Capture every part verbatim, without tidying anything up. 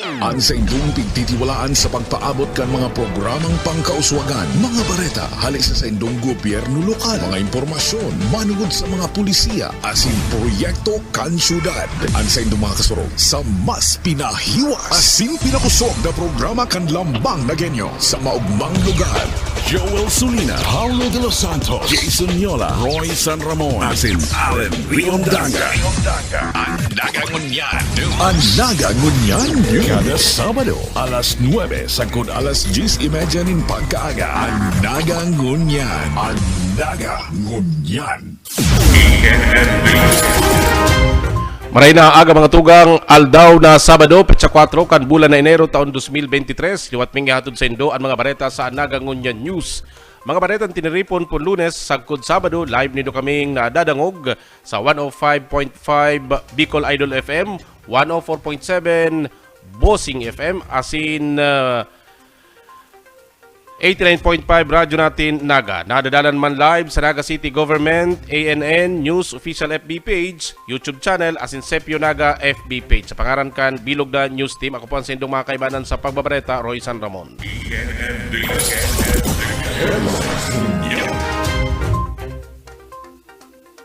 An saindong pigtitiwalaan sa pagpaabot kan mga programang pangkauswagan, mga bareta hali sa saindong gobyerno lokal, mga impormasyon manugod sa mga pulisiya asin proyekto kan syudad. An saindong mga kasurog sa mas pinahiwas asin pinakosog na programa kan Lambang na Genyo sa maogmang lugar. Joel Sulina, Paulo de los Santos, Jason Yola, Roy San Ramon, asin Allen Riondanga. An Naga Ngunyan News. An Naga Ngunyan News. Kada Sabado, alas nuebe sagkod alas dyes y media nin pagkaaga. An Naga Ngunyan. An Naga Ngunyan. Maray na aga, mga tugang. Aldaw na Sabado, petsa kwatro kan bulan na Enero, taon dos mil bente tres. Liwat ming ihatod saindo an mga bareta sa An Naga Ngunyan News. Mga baretang tiniripon pon Lunes sagkod Sabado, live nindo kaming nadadangog sa one oh five point five Bicol Idol F M, one oh four point seven Bossing F M, asin, ah, eighty-nine point five Radyo Natin Naga. Nadadalan man live sa Naga City Government, A N N News Official F B page, YouTube channel, asin Sepio Naga F B page. Sa pangaran kan bilog na news team, ako po ang saindong mga kaibanan sa pagbabareta, Roy San Ramon.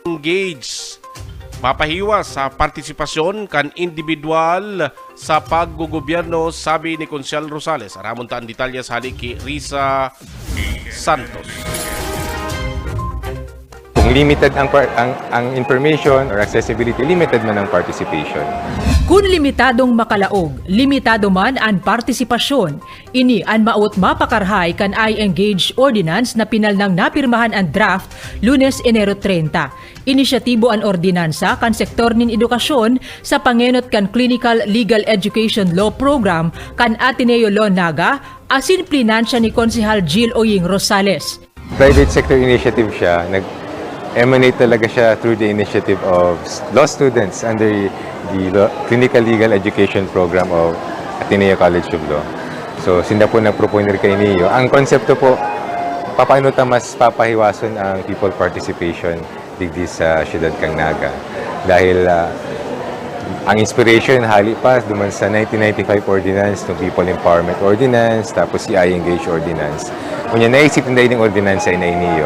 Engage. Mapahiwas sa partisipasyon kan indibidwal sa paggogobyerno, sabi ni Konsehal Rosales. Aramon ta an detalye sa hali ki Risa Santos. Kung limited ang, par- ang, ang information or accessibility, limited man ang participation. Kun limitadong makalaog, limitado man an partisipasyon. Ini an mawot mapakarhay kan iEngage Ordinance na pinalnang napirmahan an draft Lunes, Enero treinta. Inisyatibo an ordinansa kan sektor nin edukasyon sa pangenot kan Clinical Legal Education Law Program kan Ateneo Law Naga asin plinansya ni Konsehal Jill Oying Rosales. Private sector initiative siya, nag-emanate talaga siya through the initiative of s- law students under the law, Clinical Legal Education Program of Ateneo College of Law. So, sinda po nag-propone kaini. Ang konsepto po, papaano ta mas papahiwason ang people participation digdi sa siyudad kan Naga. Dahil ah, ang inspiration hali pa duman sa nineteen ninety-five ordinance, itong People Empowerment Ordinance, tapos si iEngage Ordinance. Unya, naisip ninda ining ordinansa na ini.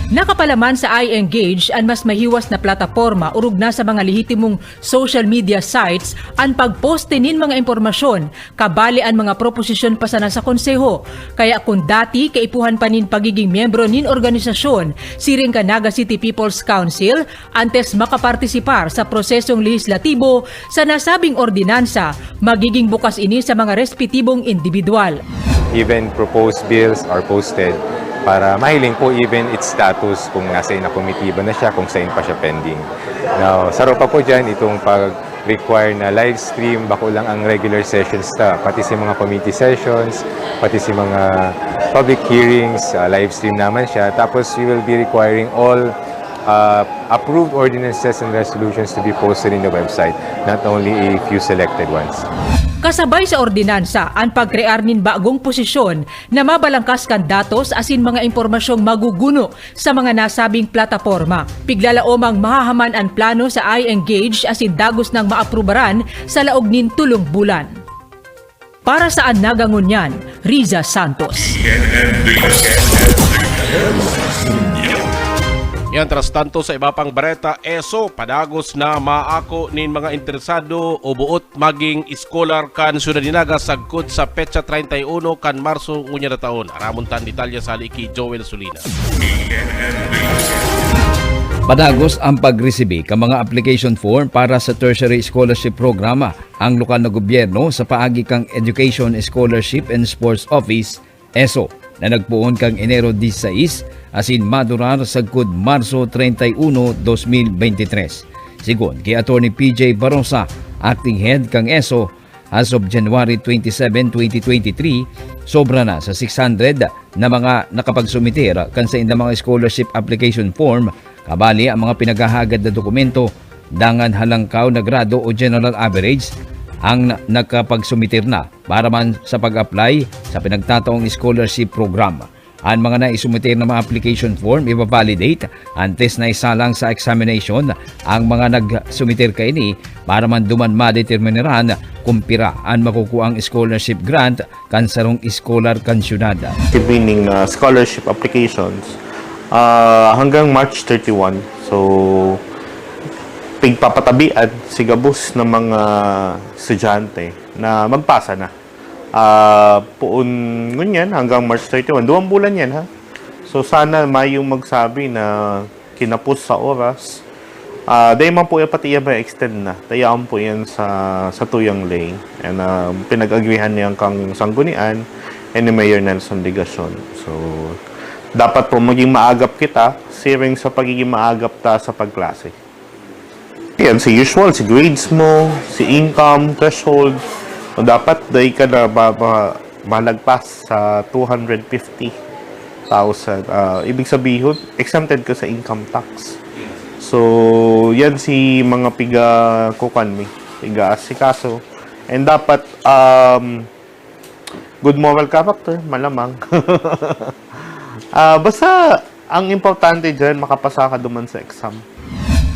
Nakapalaman sa iEngage an mas mahiwas na plataporma orog na sa mga lehitimong social media sites an pagposte nin mga impormasyon, kabali an mga proposisyon pa sana sa Konseho. Kaya kun dati kaipuhan pa nin pagiging miyembro nin organisasyon, siring kan Naga City People's Council, antes makapartisipar sa prosesong lehislatibo sa nasabing ordinansa, magiging bukas ini sa mga respetibong indibidwal. Even proposed bills are posted para mahiling po even its status, kung nasa na komitiba na siya, kung saan pa siya pending. Now, saro pa po dyan itong pag-require na live stream, bako lang ang regular sessions ta, pati si mga committee sessions, pati si mga public hearings, ah, live stream naman siya. Tapos we will be requiring all uh, approved ordinances and resolutions to be posted in the website, not only a few selected ones. Kasabay sa ordinansa an pagkrear nin bagong posisyon na mabalangkas kan datos asin mga impormasyong maguguno sa mga nasabing plataporma. Piglalaomang mahahaman an plano sa iEngage asin dagos nang maaprubaran sa laog nin tolong bulan. Para sa An Naga Ngunyan, Riza Santos. Yan, tras tanto sa iba pang bareta, ESO, padagos na maako nin mga interesado o buot maging scholar kan Syudad ni Naga sagkod sa petsa treinta y uno kan Marso ngunyan na taon. Aramon tan detalye sa hali ki Joel Sulina. Padagos ang pagresibi kan mga application form para sa Tertiary Scholarship Programa ang lokal na gobyerno sa paagi kan Education, Scholarship and Sports Office, ESO, na nagpoon kan Enero dieciséis asin madurar sagkod Marso treinta y uno, dos mil veintitrés. Sigon ki Attorney P J Barosa, acting head kan ESO, as of January twenty-seven, twenty twenty-three, sobra na sa six hundred na mga nakapagsumiter kan saindang mga scholarship application form, kabali ang mga pinaghahagad na dokumento dangan halangkaw na grado o general average ang na- nakapagsumiter na para man sa pag-apply sa pinagtataong scholarship program. An mga naisumiter na mga application form iba-validate antes na isalang sa examination ang mga nagsumiter kaini para man duman madeterminaran kung pira an makukuang scholarship grant kan sarong scholar kan syudad. Meaning, ah, scholarship applications, ah, hanggang March thirty-one. So, pigpapatabian si gabos na mga estudyante na magpasa na. Ah, poon ngunyan hanggang March thirty-one, duwang bulan yan, ha? So, sana mayong magsabi na kinapos sa oras. Ah, dai man po yan, pati yan ma-extend na. Tayaan po yan sa, sa tuyang lay. And, ah, pinag-agrihan niyan kang sanggunian and ni Mayor Nelson Legacion. So, dapat po maging maagap kita, siring sa pagiging maagap ta sa pagklase. Yan, si usual, si grades mo, si income threshold. O dapat, dai ka na ba, ba, malagpas sa two hundred fifty thousand. Ah, ibig sabihin, exempted ka sa income tax. So, yan si mga piga, kukan mi, piga-asikaso. And dapat, um, good moral character, malamang. Ah, basta, ang importante dyan, makapasa ka duman sa exam.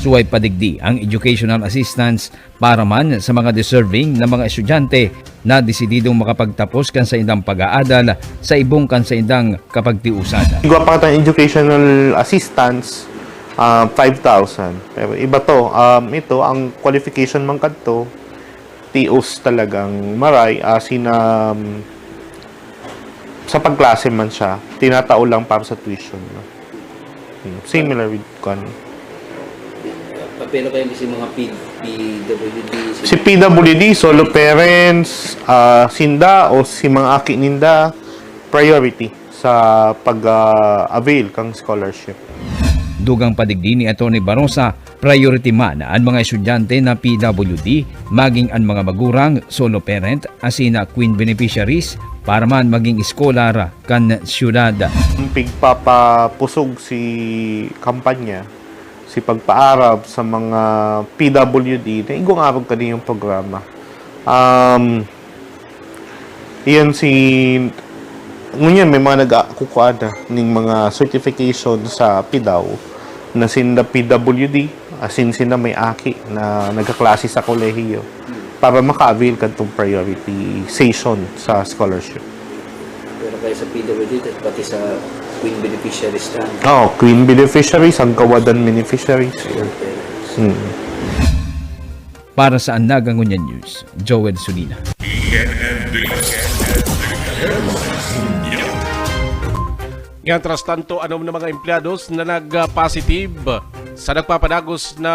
Suway pa digdi ang educational assistance para man sa mga deserving na mga estudyante na desididong makapagtapos kan saindang pag-aadal sa ibong kan saindang kapagtiusan. Igwa pa kitang educational assistance, ah, five thousand. Pero iba to, um, ito, ang qualification man kadto, T Os talagang maray, asin, um, sa pagklase man siya, tinatao lang para sa tuition, no? Hmm, similar with kan Pero kayo si mga P-, P W D, Si P W D, solo parents, ah, sinda o si mga aki ninda, priority sa pag, ah, avail kang scholarship. Dugang pa digdi ni Attorney Barosa, priority man an mga estudyante na P W D, maging an mga magurang, solo parent, asin na queen beneficiaries, para man maging eskolar kan syudad. Pigpapapusog si kampanya, si pagpaarap sa mga P W D na igwang arog kaniyang programa. Um, iyan si, ngunyan may mga nag-kukuha na ning mga certification sa PDAW na sinda P W D, asin sinda may aki na nagkaklase sa kolehiyo para maka-avail kadtong prioritization sa scholarship. Pero kaya sa P W D, pati sa Queen Beneficiaries na. Oo, Queen Beneficiaries, ang Kawadan Beneficiaries. Yun. Hmm. Para sa Naga Ngunyan News, Joel Sulina. Mientras tanto, anom na mga empleyados na nag-positive sa nagpapadagos na,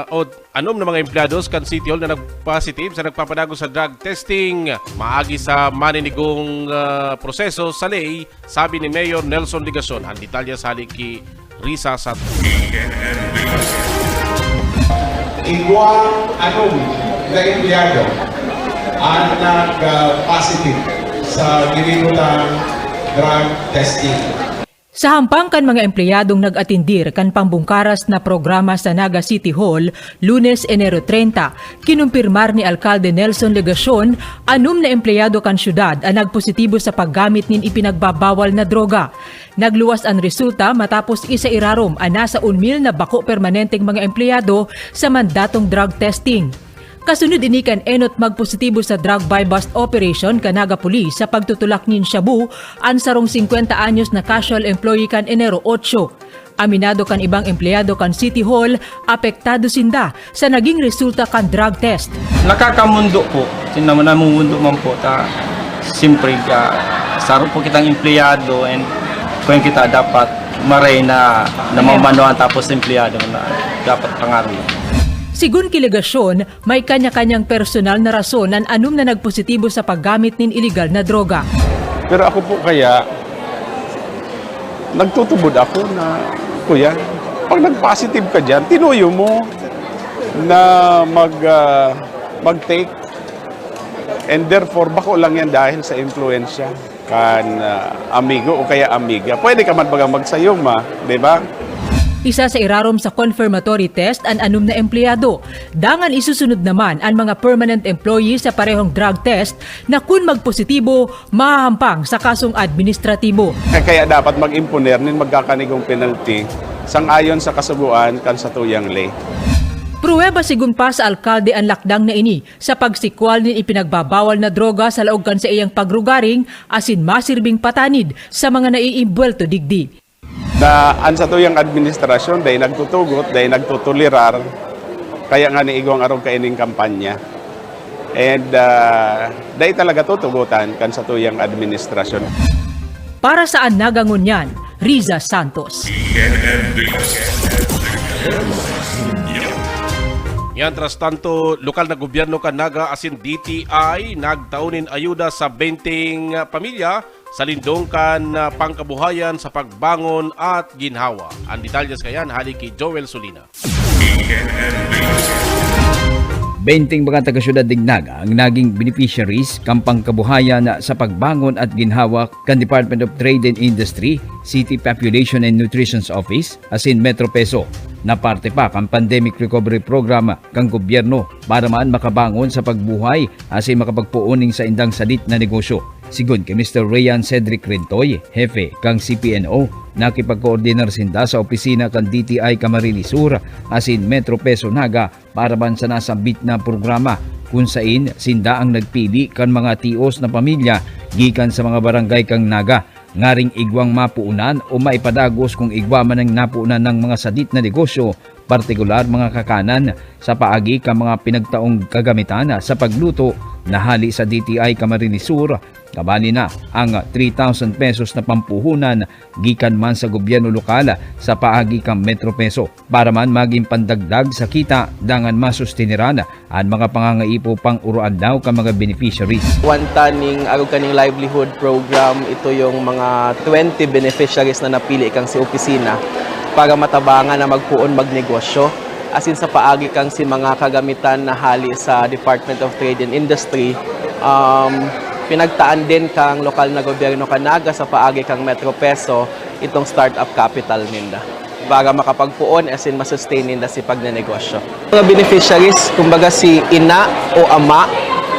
o anom na mga empleyados kan City Hall na nag-positive sa nagpapadagos sa drug testing maagi sa maninigong, ah, proseso sa ley, sabi ni Mayor Nelson Legacion. Ang detalye sa hali ki Risa Sat. Igwang anom na empleyado ang nag-positive sa ginibutang drug testing. Sa hampang kan mga empleyadong nag-atindir kan pambungkaras na programa sa Naga City Hall, Lunes, Enero treinta, kinumpirmar ni Alkalde Nelson Legacion, anom na empleyado kan syudad an nagpositibo sa paggamit nin ipinagbabawal na droga. Nagluwas an resulta matapos isa irarom an nasa unmil na bako permanenteng mga empleyado sa mandatong drug testing. Kasunod ini kan enot magpositibo sa drug buy-bust operation kan Naga Police sa pagtutulak nin shabu an sarong singkwenta anyos na casual employee kan Enero otso. Aminado kan ibang empleyado kan City Hall, apektado sinda sa naging resulta kan drug test. Nakakamundo po. Kasi naman namumundo man po ta, siyempre, ah, saro po kitang empleyado and kung kita dapat maray na namamanuan tapos empleyado na dapat pangaroon. Sigun ki Legacion, may kanya-kanyang personal na rason an anom na nagpositibo sa paggamit nin iligal na droga. Pero ako po kaya, nagtutubod ako na, "Kuya, pag nag-positive ka diyan, tinuyo mo na mag, ah, mag-take. And therefore, bako lang yan dahil sa impluwensya kan, ah, amigo o kaya amiga." Pwede ka man baga magsayuma, di ba? Isa sa irarom sa confirmatory test an anom na empleyado. Dangan isusunod naman an mga permanent employees sa parehong drug test na kun magpositibo, mahahampang sa kasong administratibo. Kaya dapat mag-imponer nin magkakanigong penalty sang-ayon sa kasugoan kan satuyang ley. Pruweba segun pa sa alkalde an lakdang na ini sa pagsikwal nin ipinagbabawal na droga sa laog kan saiyang pagrugaring asin masirbing patanid sa mga naiimbwelto digdi. Na an satuyang administrasyon dai nagtutugot, dai nagtutolerar, kaya nga niigwang arog kaining kampanya. And ah, dai talaga tutugotan kan satuyang administrasyon. Para sa An Naga Ngunyan, Riza Santos. Mientras tanto, lokal na gobyerno kan Naga asin D T I nagtao nin ayuda sa benteng pamilya sa lindong kan pangkabuhayan sa pagbangon at ginhawa. Ang detalye sa yan hali ki Joel Solina. Benteng mga taga-syudad nin Naga ang naging beneficiaries kan pangkabuhayan sa pagbangon at ginhawa kan Department of Trade and Industry, City Population and Nutrition's Office, asin Metro Peso, na parte pa kan Pandemic Recovery Program kan gobyerno para man makabangon sa pagbuhay asin makapagpoon nin saindang sadit na negosyo. Sigon ki Mister Rayan Cedric Rintoy, hepe kan C P N O, nakipagkoordinar sinda sa opisina kan D T I Camarines Sur asin Metro Peso Naga para man sa nasambit na programa, kun sain sinda ang nagpili kan mga tios na pamilya gikan sa mga barangay kan Naga, ngaring igwang mapuunan o maipadagos kun igwa man an napuunan na mga sadit na negosyo, partikular mga kakanan, sa paagi kan mga pinagtaong kagamitan sa pagluto na hali sa D T I Camarines Sur, kabali na ang three thousand pesos na pampuhunan gikan man sa gobyerno lokal sa paagi kan Metro Peso, para man magin pandagdag sa kita dangan masustiniran an mga pangangaipo pang-uroadlaw kan mga beneficiaries. Wanta ning arog kaning livelihood program, ito yung mga twenty beneficiaries na napili kang si opisina para matabangan na magpoon magnegosyo. Asin sa paagi kang si mga kagamitan na hali sa Department of Trade and Industry, um, pinagtaan din kang lokal na gobyerno kan Naga sa paagi kang Metro Peso itong startup capital ninda para makapagpoon asin masustain ninda si pagnenegosyo. Mga beneficiaries, kumbaga si ina o ama,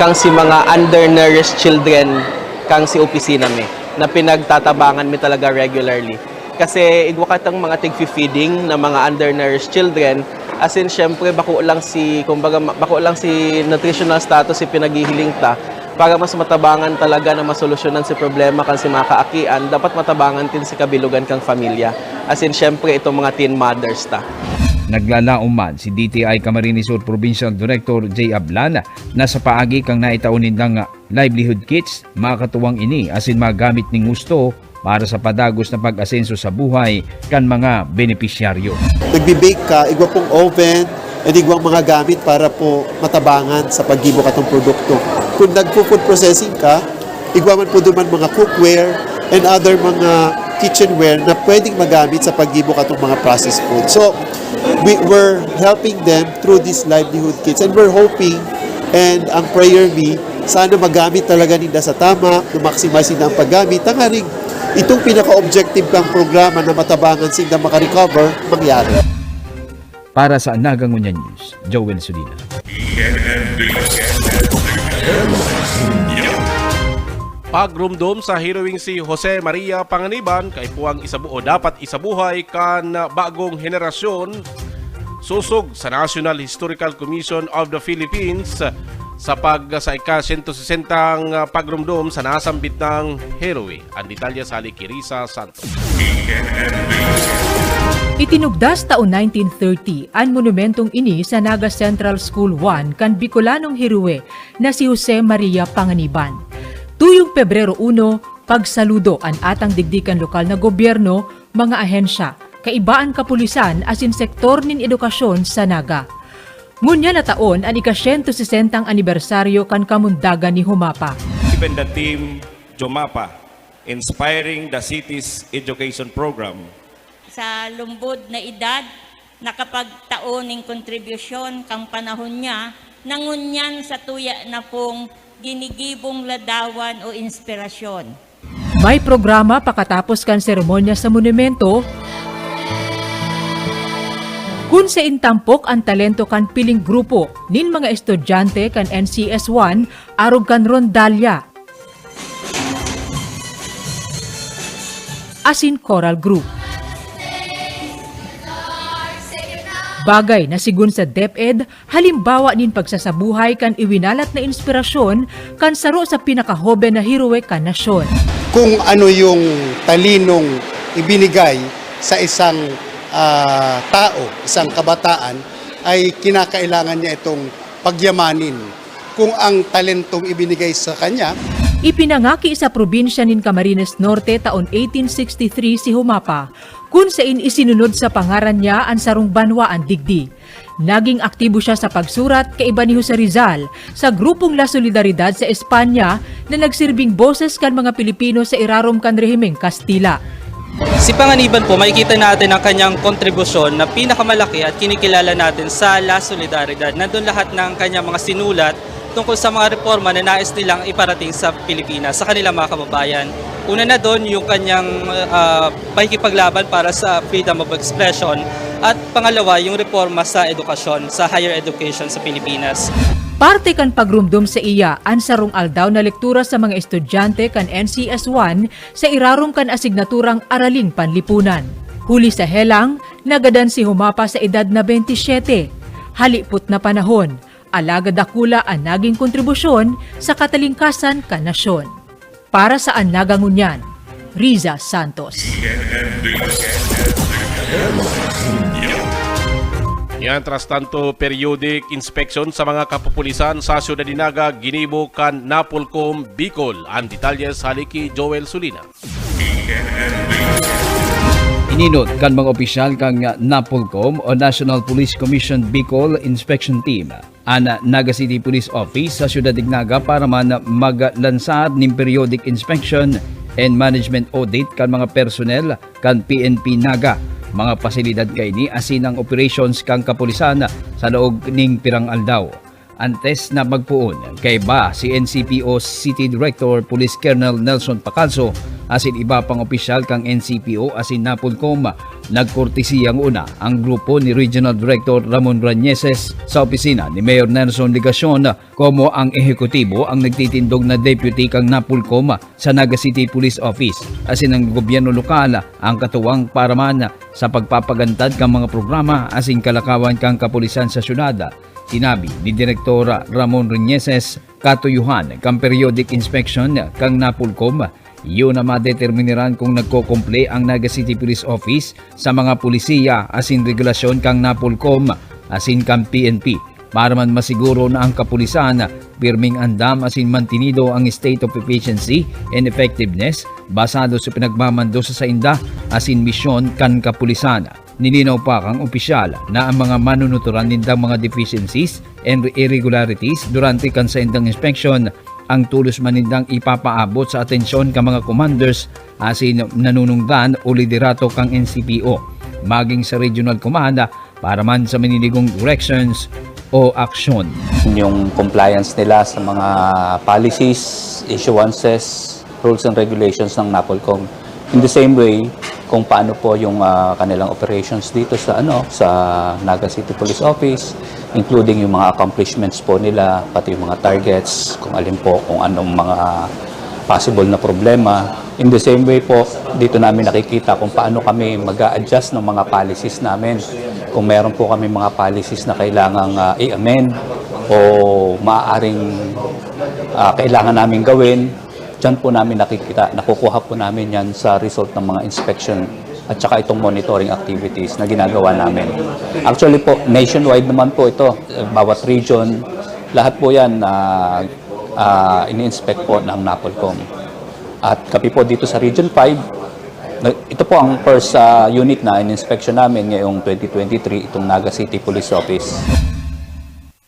kang si mga undernourished children, kang si opisina mi, na pinagtatabangan mi talaga regularly. Kasi igwa katang mga tigfi-feeding na mga undernourished children, asin syempre bako lang si, kumbaga, ma- bako lang si nutritional status si pinaghihiling ta, para mas matabangan talaga na masolusyonan si problema kan si mga kaakian, dapat matabangan din si kabilugan kang familia. Asin syempre itong mga teen mothers ta. Naglalaom man si D T I Camarines Sur Provincial Director Jay Ablan na sa paagi kang naitao nindang livelihood kits, makatuwang ini asin magamit ning husto para sa padagos na pag-asenso sa buhay kan mga benepisyaryo. Nagbe-bake ka, igwa pong oven, and igwang mga gamit para po matabangan sa paggibo katong produkto. Kung nagpo-food processing ka, igwa man po duman mga cookware and other mga kitchenware na pwedeng magamit sa paggibo katong mga processed food. So, we were helping them through these livelihood kits, and we're hoping, and ang prayer me, sana magamit talaga ninda sa tama, na-maximize ninda ang paggamit. Tangaring itong pinaka-objective kang programa na matabangan sinda makarecover, mangyari. Para sa Naga Ngunyan News, Joel Sudina. Pagromdom sa heroing si Jose Maria Panganiban kaipuhang isabu o dapat isabuhay kan bagong henerasyon sosog sa National Historical Commission of the Philippines sa pag sa ika-sento sesentang pagromdom sa nasambit na heroe. Ang detalye sa hali ki Risa Santos. Itinugdas taon nineteen thirty an monumentong ini sa Naga Central School one kan Bicolanong heroe na si Jose Maria Panganiban. Tuyong Pebrero uno, pagsaludo an atang digdi kan lokal na gobyerno, mga ahensya, kaibaan kapulisan asin sektor nin edukasyon sa Naga. Ngunyan na taon an ika-sento sesentang anibersaryo kan Kamundagan ni Jomapa. Given the theme Jomapa, Inspiring the City's Education Program. Sa lumbod na edad, nakapagtao nin kontribusyon kan panahon niya na ngunyan satuya na pong ginigibong ladawan o inspirasyon. May programa pakatapos kan seremonya sa monumento. Kun sain tampok an talento kan piling grupo nin mga estudyante kan N C S one arog kan Rondalla asin Choral Group. Bagay na sigon sa DepEd, halimbawa nin pagsasabuhay kan iwinalat na inspirasyon kan saro sa pinakahoben na heroe kan nasyon. Kung ano yung talinong ibinigay sa isang, ah, tao, isang kabataan, ay kinakailangan niya itong pagyamanin. Kung ang talentong ibinigay sa kanya, Ipinangaki sa probinsya nin Camarines Norte taon eighteen sixty-three si Humapa, kun sain isinunod sa pangaran niya an sarong banwaan digdi. Naging aktibo siya sa pagsurat kaiba ni Jose Rizal sa grupong La Solidaridad sa Espanya na nagsirbing boses kan mga Pilipino sa irarom kan rehimeng Kastila. Si Panganiban po, makikita natin ang kanyang kontribusyon na pinakamalaki at kinikilala natin sa La Solidaridad. Nandun lahat ng kanyang mga sinulat tungkol sa mga reforma na nais nilang iparating sa Pilipinas, sa kanilang mga kababayan. Una na doon, yung kanyang ah, pakikipaglaban para sa freedom of expression, at pangalawa, yung reforma sa edukasyon, sa higher education sa Pilipinas. Parte kan pagrumdom saiya an sarong aldaw na lektura sa mga estudyante kan N C S one sa irarom kan asignaturang Araling Panlipunan. Huli sa helang, nagadan si Humapa sa edad na bentisiete. Halipot na panahon, alagad dakula an naging kontribusyon sa katalingkasan kan nasyon. Para sa An Naga Ngunyan, Riza Santos. Yan, tras tanto, periodic inspection sa mga kapupulisan sa Syudad de Naga ginibo kan Napolcom Bicol. Ang detalye sa hali ki Joel Sulina. Ininot kan mga opisyal kan Napolcom o National Police Commission Bicol Inspection Team an Naga City Police Office sa Syudad de Naga para man maglansar nin periodic inspection and management audit kan mga personnel kan P N P Naga, mga pasilidad kaini asin ang operations kan kapulisan sa laog nin pirang aldaw. Antes na magpoon, kaiba si N C P O City Director Police Colonel Nelson Pacalso asin iba pang opisyal kan N C P O asin Napolcom. Nagkortesiya ngona ang grupo ni Regional Director Ramon Rañeses sa opisina ni Mayor Nelson Legacion, komo ang ehekutibo ang nagtitindog na deputy kan Napolcom sa Naga City Police Office, asin ang gobyerno lokal ang katuwang para man sa pagpapagantad kan mga programa asin kalakawan kan kapulisan sa syudad. Sinabi ni Direktor Ramon Reñeses, katuyuhan kan periodic inspection kan Napolcom, iyo na madeterminiran kung nagkokomple ang Naga City Police Office sa mga polisiya asin regulasyon kan Napolcom asin kan P N P, para man masiguro na ang kapulisan pirming andam asin mantinido ang state of efficiency and effectiveness basado sa pinagmamando sa sainda asin misyon kan kapulisan. Nilinaw pa kan opisyal na ang mga manunuturan nindang mga deficiencies and irregularities durante kan saindang inspection ang tolos man nindang ipapaabot sa atensyon kan mga commanders asin nanunungdan o liderato kan N C P O, maging sa regional command, para man sa maninigong directions o aksyon. Yung compliance nila sa mga policies, issuances, rules and regulations ng Napolcom. In the same way, kung paano po yung ah, kanilang operations dito sa ano sa Naga City Police Office, including yung mga accomplishments po nila, pati yung mga targets, kung alin po, kung anong mga possible na problema. In the same way po, dito namin nakikita kung paano kami mag adjust ng mga policies namin. Kung meron po kami mga policies na kailangang ah, i-amend o maaaring ah, kailangan namin gawin, diyan po namin nakikita, nakukuha po namin yan sa result ng mga inspection at saka itong monitoring activities na ginagawa namin. Actually po, nationwide naman po ito. Bawat region, lahat po yan ah, ah, ini-inspect po ng Napolcom. At kami po dito sa Region five, na- ito po ang first ah, unit na in-inspection namin ngayong twenty twenty-three, itong Naga City Police Office.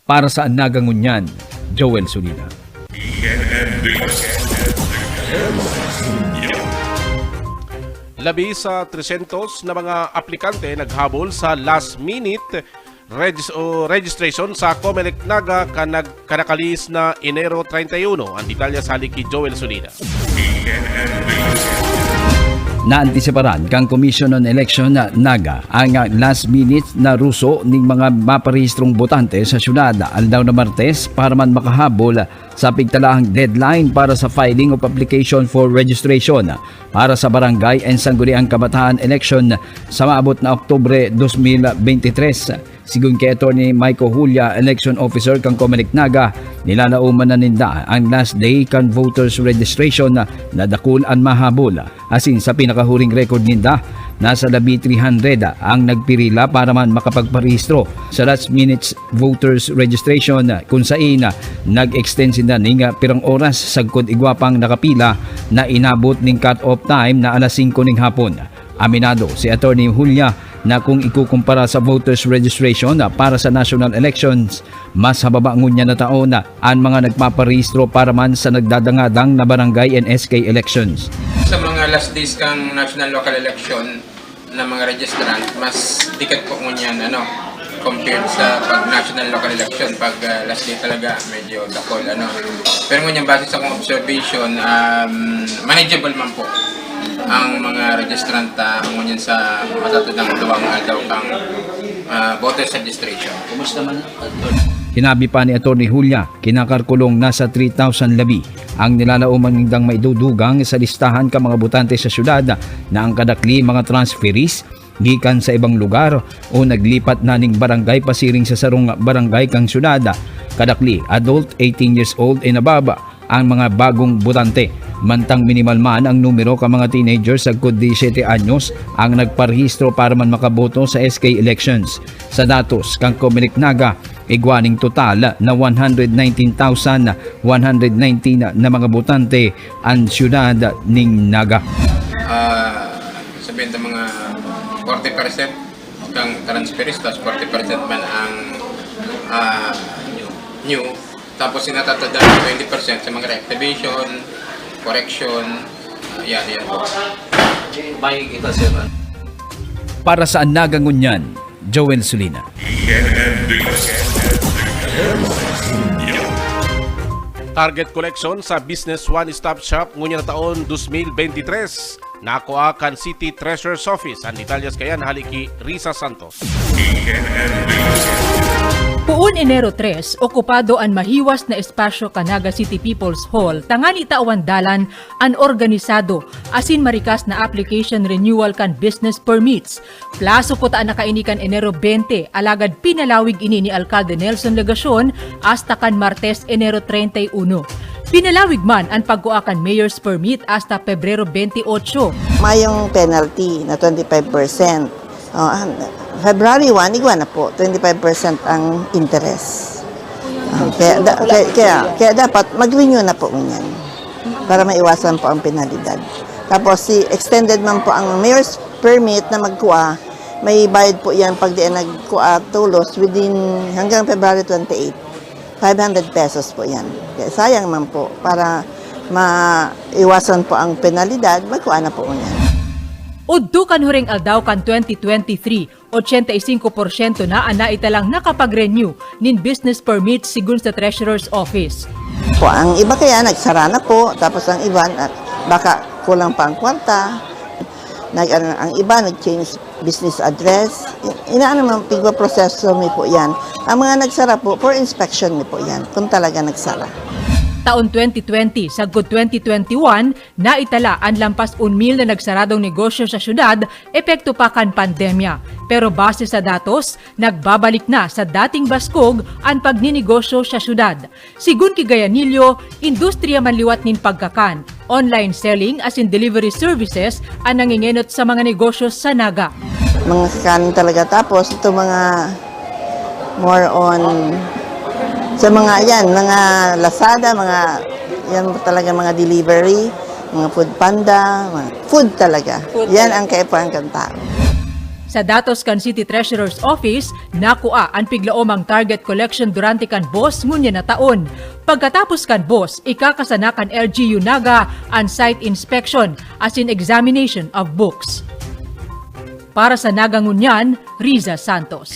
Para sa An Naga Ngunyan, Joel Sulina. Labi sa tresyentos na mga aplikante naghabol sa last minute regis- o registration sa Comelec Naga kan nag- kanakalihis na Enero treinta y uno. Ang detalye sa hali ki Joel Sulina. Naantisiparan kan Commission on Election, Naga, ang last minute na ruso ning mga maparehistrong botante sa syudad aldaw na Martes para man makahabol sa pigtalahang deadline para sa filing of application for registration para sa Barangay and Sangguniang Kabataan election sa maabot na Oktubre dos mil bentitres. Sigon ki Attorney Michael Julia, election officer kan Comelec Naga, nilalaoman na ninda ang last day kan voters registration na dakul an mahabol. Asin sa pinakahuring record ninda, nasa labi three hundred ang nagpirila para man makapagparehistro sa last minute voters registration, kun saen nag-extend sinda ning pirang oras sagkod igwa pang nakapila na inabot ning cut-off time na alas singko ning hapon. Aminado si Attorney Julia na kung ikukumpara sa voters registration para sa national elections, mas hababa ngunyan na taon an mga nagpaparehistro para man sa nagdadangadang na barangay and S K elections. Sa mga last days kang national local election na mga registrant, mas dikit po ngunyan, ano, compared sa pag national local election, pag, ah, last day talaga, medyo dakul, ano. Pero ngunyan, base sa akong observation, um, manageable man po ang mga registrant, ah, ngunyan sa matatandang duwang aldaw kang, ah, voters registration. Kumusta man, Attorney? Sinabi pa ni Attorney Julia, kinakalkulong nasa three thousand labi ang nilalaoman nindang maidudugang sa listahan kan mga botante sa syudad na an kadakli mga transferees gikan sa ibang lugar o naglipat na ning barangay pasiring sa sarong barangay kan syudad. Kadakli, adult eighteen years old and above, ang mga bagong botante. Mantang minimal man ang numero kan mga teenager sagkod disiyete anyos ang nagparehistro para man makaboto sa S K elections. Sa datos kan Comelec Naga, igwa ning total na one hundred nineteen thousand one hundred nineteen na mga botante an siyudad ning Naga. Ah, sabihin ta mga forty percent kang transferees, tas forty percent man ang, ah, new. Tapos, sinatatanda ng twenty percent sa mga reactivation, correction, ah, yan, yan po. May kita, sir, ano? Para sa Naga Ngunyan, Joel Sulina. Target collection sa Business One Stop Shop ngunyan na taon dos mil beintitres. Nakua kan City Treasurer's Office. An detalyes kayan hali ki Risa Santos. Poon Enero tres, okupado an mahiwas na espasyo kan Naga City People's Hall tanganing tawan dalan an organisado asin marikas na application renewal kan business permits. Plaso kuta na kaini kan Enero bente, alagad pinalawig ini ni Alkalde Nelson Legacion hasta kan Martes, Enero treinta y uno. Pinalawig man an pagkua kan mayor's permit hasta Pebrero bente otso. Mayong penalty na twenty-five percent. Oh, ah, February one, igwa na po, twenty-five percent ang interest. Ah, kaya, da- kaya, kaya, kaya dapat mag-renew na po ngunyan para maiwasan po ang penalidad. Tapos, si extended man po ang mayor's permit na magkua, may bayad po yan pag di nagkua tolos within, hanggang February twenty-eight. Five hundred pesos po yan. Kaya sayang man po, para maiwasan po ang penalidad, magkua na po ngunyan. Udto kan huring aldaw kan twenty twenty-three, ochenta y cinco porsyento na an naitalang nakapag-renew nin business permit, sigon sa Treasurer's Office. Po, ang iba kaya nagsara na po, tapos ang iba, na- baka kulang pa ang kwarta. Nag, ano, ang iba nag-change business address. I- inaano man, pigpoproseso mi po yan. Ang mga nagsara po, for inspection mi po yan, kung talaga nagsara. Taon twenty twenty, sagkod twenty twenty-one, naitala an lampas un mil na nagsaradong negosyo sa syudad, epekto pa kan pandemya. Pero base sa datos, nagbabalik na sa dating baskog an pagninegosyo sa syudad. Sigon ki Gayanillo, industriya man liwat nin pagkakan, online selling asin delivery services an nangengenot sa mga negosyo sa Naga. Mga kakanin talaga, tapos ito mga more on sa mga yan, mga Lazada, mga yan talaga, mga delivery, mga Food Panda, mga food talaga. Food yan talaga. Ang kaipuhan kan tao. Sa datos kan City Treasurer's Office, nakua an piglaomang target collection durante kan bos ngunyan na taon. Pagkatapos kan bos, ikakasana kan L G U Naga an site inspection asin examination of books. Para sa Naga Ngunyan, Riza Santos.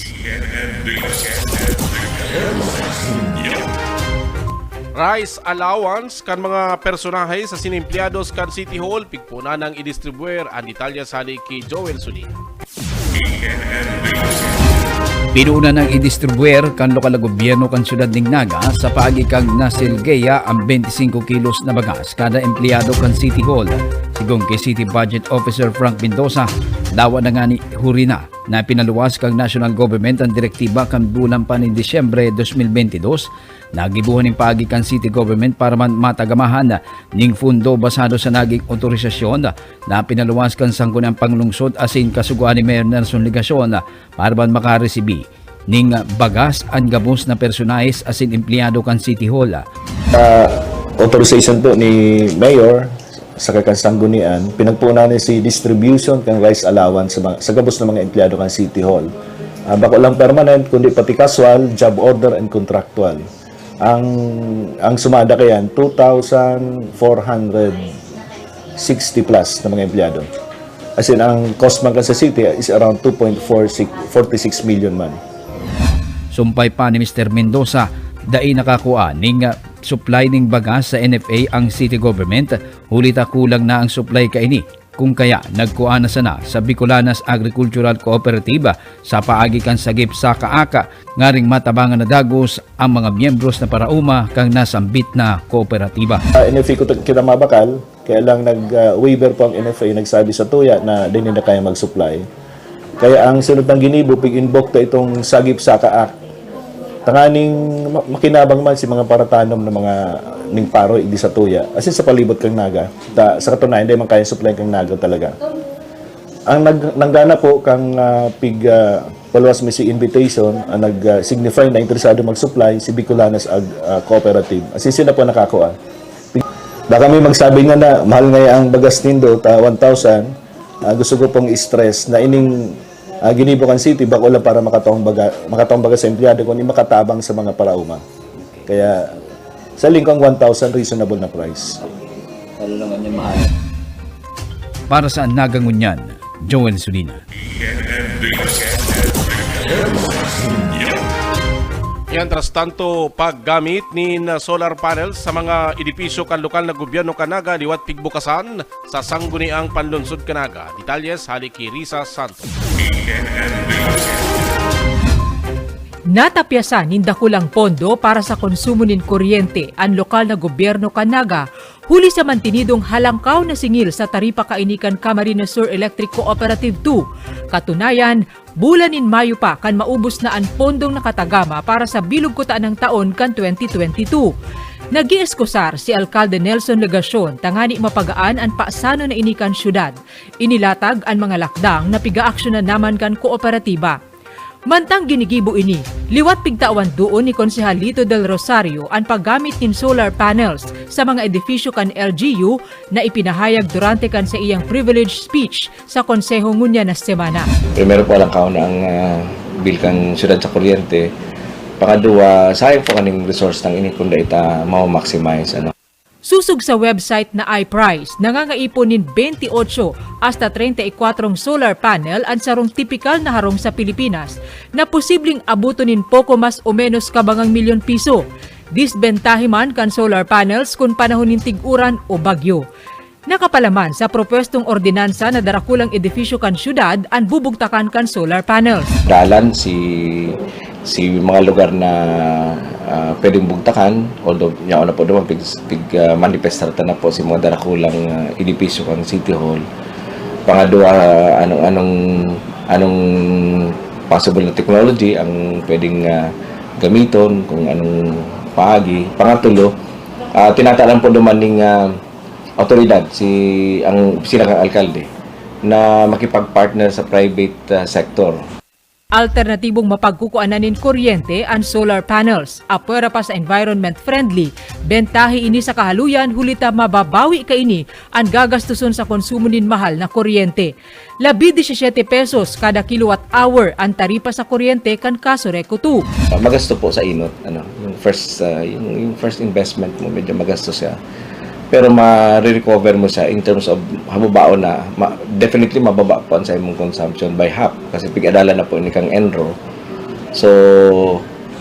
Rice allowance kan mga personahe sa sinempleados kan City Hall, pigpunan nang idistribuer. An detalye sali ki Joel Sudin. Pinuna nang idistribuer kan lokal na gobyerno kan siyudad nin Naga sa paagi kan Nasilgeya an twenty-five kilos na bagas kada empleyado kan City Hall. Sigon ki City Budget Officer Frank Mendoza, dawa na ngani huri na na pinaluwas kan national government an direktiba kan bulan pa nin Disyembre dos mil bentidós, nagibohan nin paagi kan city government para man matagamahan ning pondo basado sa naging otorisasyon na pinaluwas kan Sangguniang Panglungsod asin kasugoan ni Mayor Nelson Legacion para man makaresibi ning bagas an gabos na personahe asin empleyado kan City Hall. Sa authorization po ni Mayor, saka kan Sanggunian, pinagpunan ni si distribution kan rice allowance sa, mga, sa gabos na mga empleyado kan City Hall. Ah, bako lang permanent, kundi pati casual, job order, and contractual. Ang, ang sumada kayan, two thousand four hundred sixty plus na mga empleyado. As in, ang cost man kan sa city is around two point four six, forty-six million man. Sumpay pa ni Mister Mendoza, dai nakakua ning, ah, supply ning bagas sa N F A ang city government, huli ta kulang na ang supply kaini. Kung kaya, nagkua na sana sa Bicolanas Agricultural Cooperative sa paagi kan sagip saka aka, ngaring matabangan na dagos ang mga miyembros na paraoma kan nasambit na kooperatiba. Ah, N F A ko ta-, kita mabakal, kaya lang nag, ah, waiver po ang N F A, nagsabi sa tuya na dili na kaya mag-supply. Kaya ang sunod nang ginibo, pig-invoke ta itong Sagip Saka Act. Tanganing ma-, makinabang man si mga paratanom na mga ning paro, igdi sa tuya. As in, sa palibot kang Naga. Ta, sa katunayan, dai man kaya supply kang Naga talaga. Ang nag-, nanggana po kang, ah, pig, ah, paluwas mi si invitation, ang nag, ah, signify na interesado mag-supply, si Bicolanas Ag-, ah, Cooperative. As in, sila po nakakua. Baka may magsabi nga na, "Mahal nga ang bagas nindo, ta one thousand." Ah, gusto ko pong i-stress na ining, ah, ginibo kan city, bako lang para makatawang baga-, makatawang bagas sa empleyado, kundi makatabang sa mga paraoma. Kaya, sa lingkong one thousand, reasonable na price. Lalo naman yung mahal. Para sa Naga Ngunyan, Joel Sulina. Mientras tanto, paggamit nin solar panels sa mga edipisyo kan lokal na gobyerno kan Naga liwat pigbukasan sa Sangguniang Panlungsod kan Naga. Detalles hali ki Risa Santos. Natapyasan nin dakulang pondo para sa konsumo nin kuryente an lokal na gobyerno kan Naga, huli sa mantinidong halangkaw na singil sa taripa kaini kan Camarines Sur Electric Cooperative two. Katunayan, bulan nin Mayo pa kan maubos na an pondong nakatagama para sa bilog kutanang taon kan twenty twenty-two. Nag-iiskusar si Alkalde Nelson Legacion tangani mapagaan an pasanon na ini kan syudad. Inilatag an mga lakdang na pigaaksyonan naman kan kooperatiba. Mantang ginigibo ini, liwat pigtawan doon ni Konsehal Lito Del Rosario an paggamit nin solar panels sa mga edifisyo kan L G U na ipinahayag durante kan sa iyang privilege speech sa Konseho ngunyan na semana. Primero po, alang kaon na ang, ah, bill kan syudad sa kuryente. Pangadwa, sayang po kaning resource nang ini kung dai ta ma-maximize, ano. Susog sa website na iPrice, nangangaipon nin twenty-eight hasta treinta y cuatro solar panel an sarong tipikal na harong sa Pilipinas na posibleng abuton nin poko mas o menos kabangang milyon piso. Disbentahe man kan solar panels kun panahon nin tig-uran o bagyo. Nakapalaman sa propwestong ordinansa na darakulang edifisyo kan syudad an bubugtakan kan solar panels. Dalan si, si mga lugar na, ah, pwedeng bugtakan, although yaon na po duman, pig, pig, ah, manifestar ta na po si mga darakulang, ah, edipisyo kan City Hall. Pangadwa, anong, anong, anong possible na technology ang pwedeng, ah, gamiton, kung anong paagi. Pangatulo, ah, tinatalan po duman ning, ah, awtoridad si, ang opisina kan alkalde na makipag-partner sa private, ah, sector. Alternatibong mapagkukuanan nin kuryente an solar panels. Apwera pa sa environment friendly, bentahe ini sa kahaluyan huli ta mababawi kaini an gagastoson sa konsumo nin mahal na kuryente. Labi disisiete pesos kada kilowatt hour an taripa sa kuryente kan Casureco two. Ah, magasto po sa inot, ano, yung first, ah, yung, yung first investment mo, medyo magasto siya. Pero ma-recover mo siya in terms of hababaon na, ma-, definitely mababa po ang sa imong consumption by half kasi pig-adalan na po ini kang ENRO. So,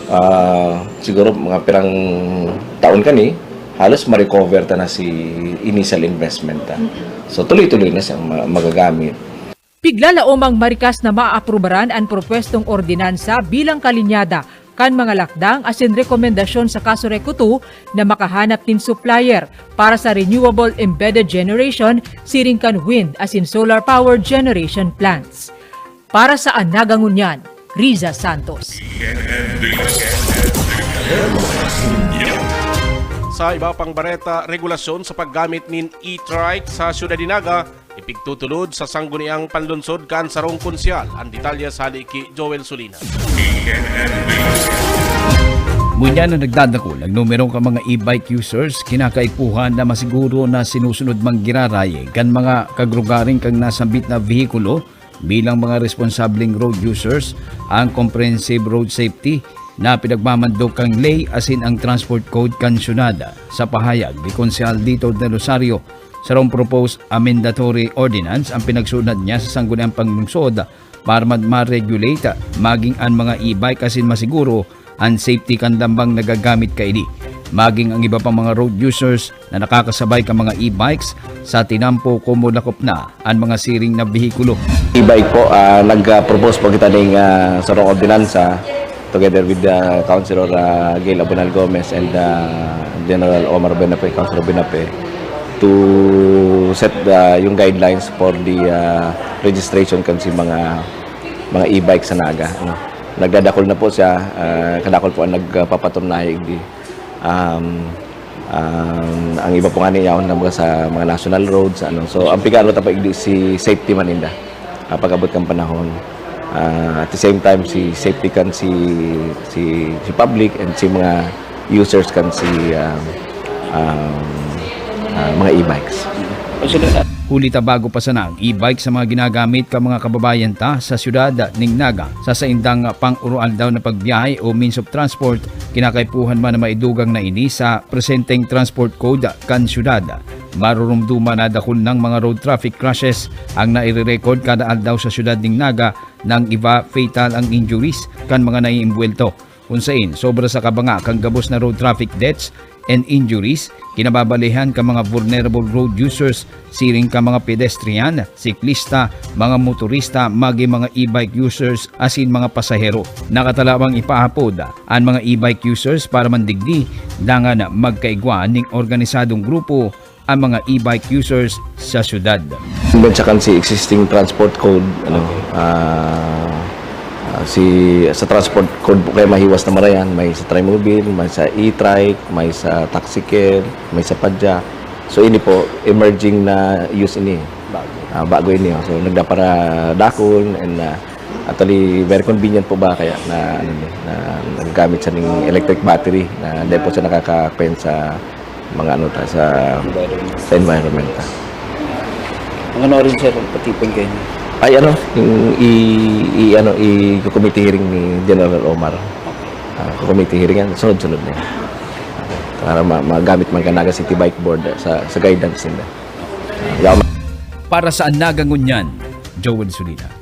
ah, Siguro mga pirang taon kani, halos ma-recover ta na si initial investment ta. So tuloy-tuloy na siyang ma-, magagamit. Piglalaomang marikas na maaprubaran an propwestong ordinansa bilang kalinyada kan mga lakdang asin rekomendasyon sa Casureco two na makahanap nin supplier para sa renewable embedded generation siring kan wind asin solar power generation plants. Para sa Anaga Ngunyan, Riza Santos. Sa iba pang bareta, regulasyon sa paggamit nin e-trike sa Syudad nin Naga, ipigtutulod sa sangguniang panlunsod kan sarong konsyal. Ang detalye sa hali ki Joel Sulina. Ngunyan na nagdadakul ang numero kan mga e-bike users, kinakaipuhan na masiguro na sinusunod man giraray kan mga kagrugaring kan nasambit na vehikulo bilang mga responsableng road users ang Comprehensive Road Safety na pinagmamando kan L E Y asin ang Transport Code kan syudad. Sa pahayag ni Konsehal Dito de Rosario, sarong proposed amendatory ordinance ang pinagsunod niya sa sangguniang panglungsod para ma-regulate maging an mga e-bike asin masiguro an safety kan lambang nagagamit kaini. Maging ang iba pang mga road users na nakakasabay kan mga e-bikes sa tinampo komo lakop na an mga siring na behikulo. E-bike po, ah, nag-propose po kita ning ah, sarong ordinansa together with the Councilor ah, Gail Abonal Gomez and ah, General Omar Benape, Councilor Benape, to set the, yung guidelines for the ah, registration kan si mga mga e-bike sa Naga. Ano. Nagdadakol na po siya, ah, kadakol po ang nagpapaturnahe igdi. Um, um, ang iba po nga niya na mga sa mga national roads, ano. So ang pigano ta pa igdi si safety man ninda. Ah, pag-abot kan panahon. Ah, at the same time si safety kan si si si public and si mga users kan si ah, um, ah, mga e-bikes. Huli ta bago pa sana ang e-bike sa mga ginagamit kan mga kababayan ta sa siyudad ning Naga sa saindang pang-uroaldaw na pagbiyahe o means of transport, kinakaipuhan man na maidugang na ini sa presenteng transport code kan siyudad. Marurumduman na dakul nang mga road traffic crashes ang naire-record kada aldaw sa siyudad ning Naga, nang iba fatal ang injuries kan mga naiimbwelto. Kun sain, sobra sa kabanga kan gabos na road traffic deaths and injuries, kinababalehan kan mga vulnerable road users, siring kan mga pedestrian, siklista, mga motorista, magin mga e-bike users, asin mga pasahero. Nakatalabang ipaapod an mga e-bike users para man digdi, dangan magkaigwa ning organisadong grupo ang mga e-bike users sa syudad. Mensakan si existing transport code, ano, ah, ah, si sa transport code po kaya mahiwas na marayan, may sa Trimobil, may sa e-trike, may sa taxicab, may sa padyak. So ini po, emerging na use ini. Bago. Ah, bago ini. Oh. So nagdapara dakon and ah, actually very convenient po ba kaya na ano ni, na naggamit sa ning electric battery na dahil po siya nakaka-pen sa mga ano ta sa, sa environment ta. Ang ano rin sir, patipon kayo niya. Ay ano, yung i, i ano i committee hearing ni General Omar. Ah, committee hearing yan, sunod-sunod na yan. Para ma- magamit man ka Naga City Bike Board sa, sa guidance nila. Ah, yaw- Para sa Anaga Ngunyan, Joel Sulina.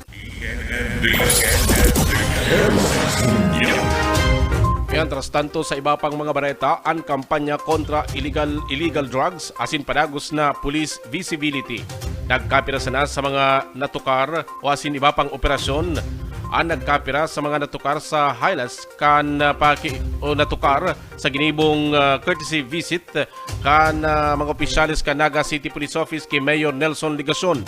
Mientras tanto, sa iba pang mga bareta, ang kampanya kontra illegal illegal drugs asin padagos na police visibility. Nagkapira sana sa mga natukar o asin iba pang operasyon ang nagkapira sa mga natukar sa Highlands kan ah, paki o natukar sa ginibong ah, courtesy visit kan ah, mga opisyales kan Naga City Police Office ki Mayor Nelson Legacion.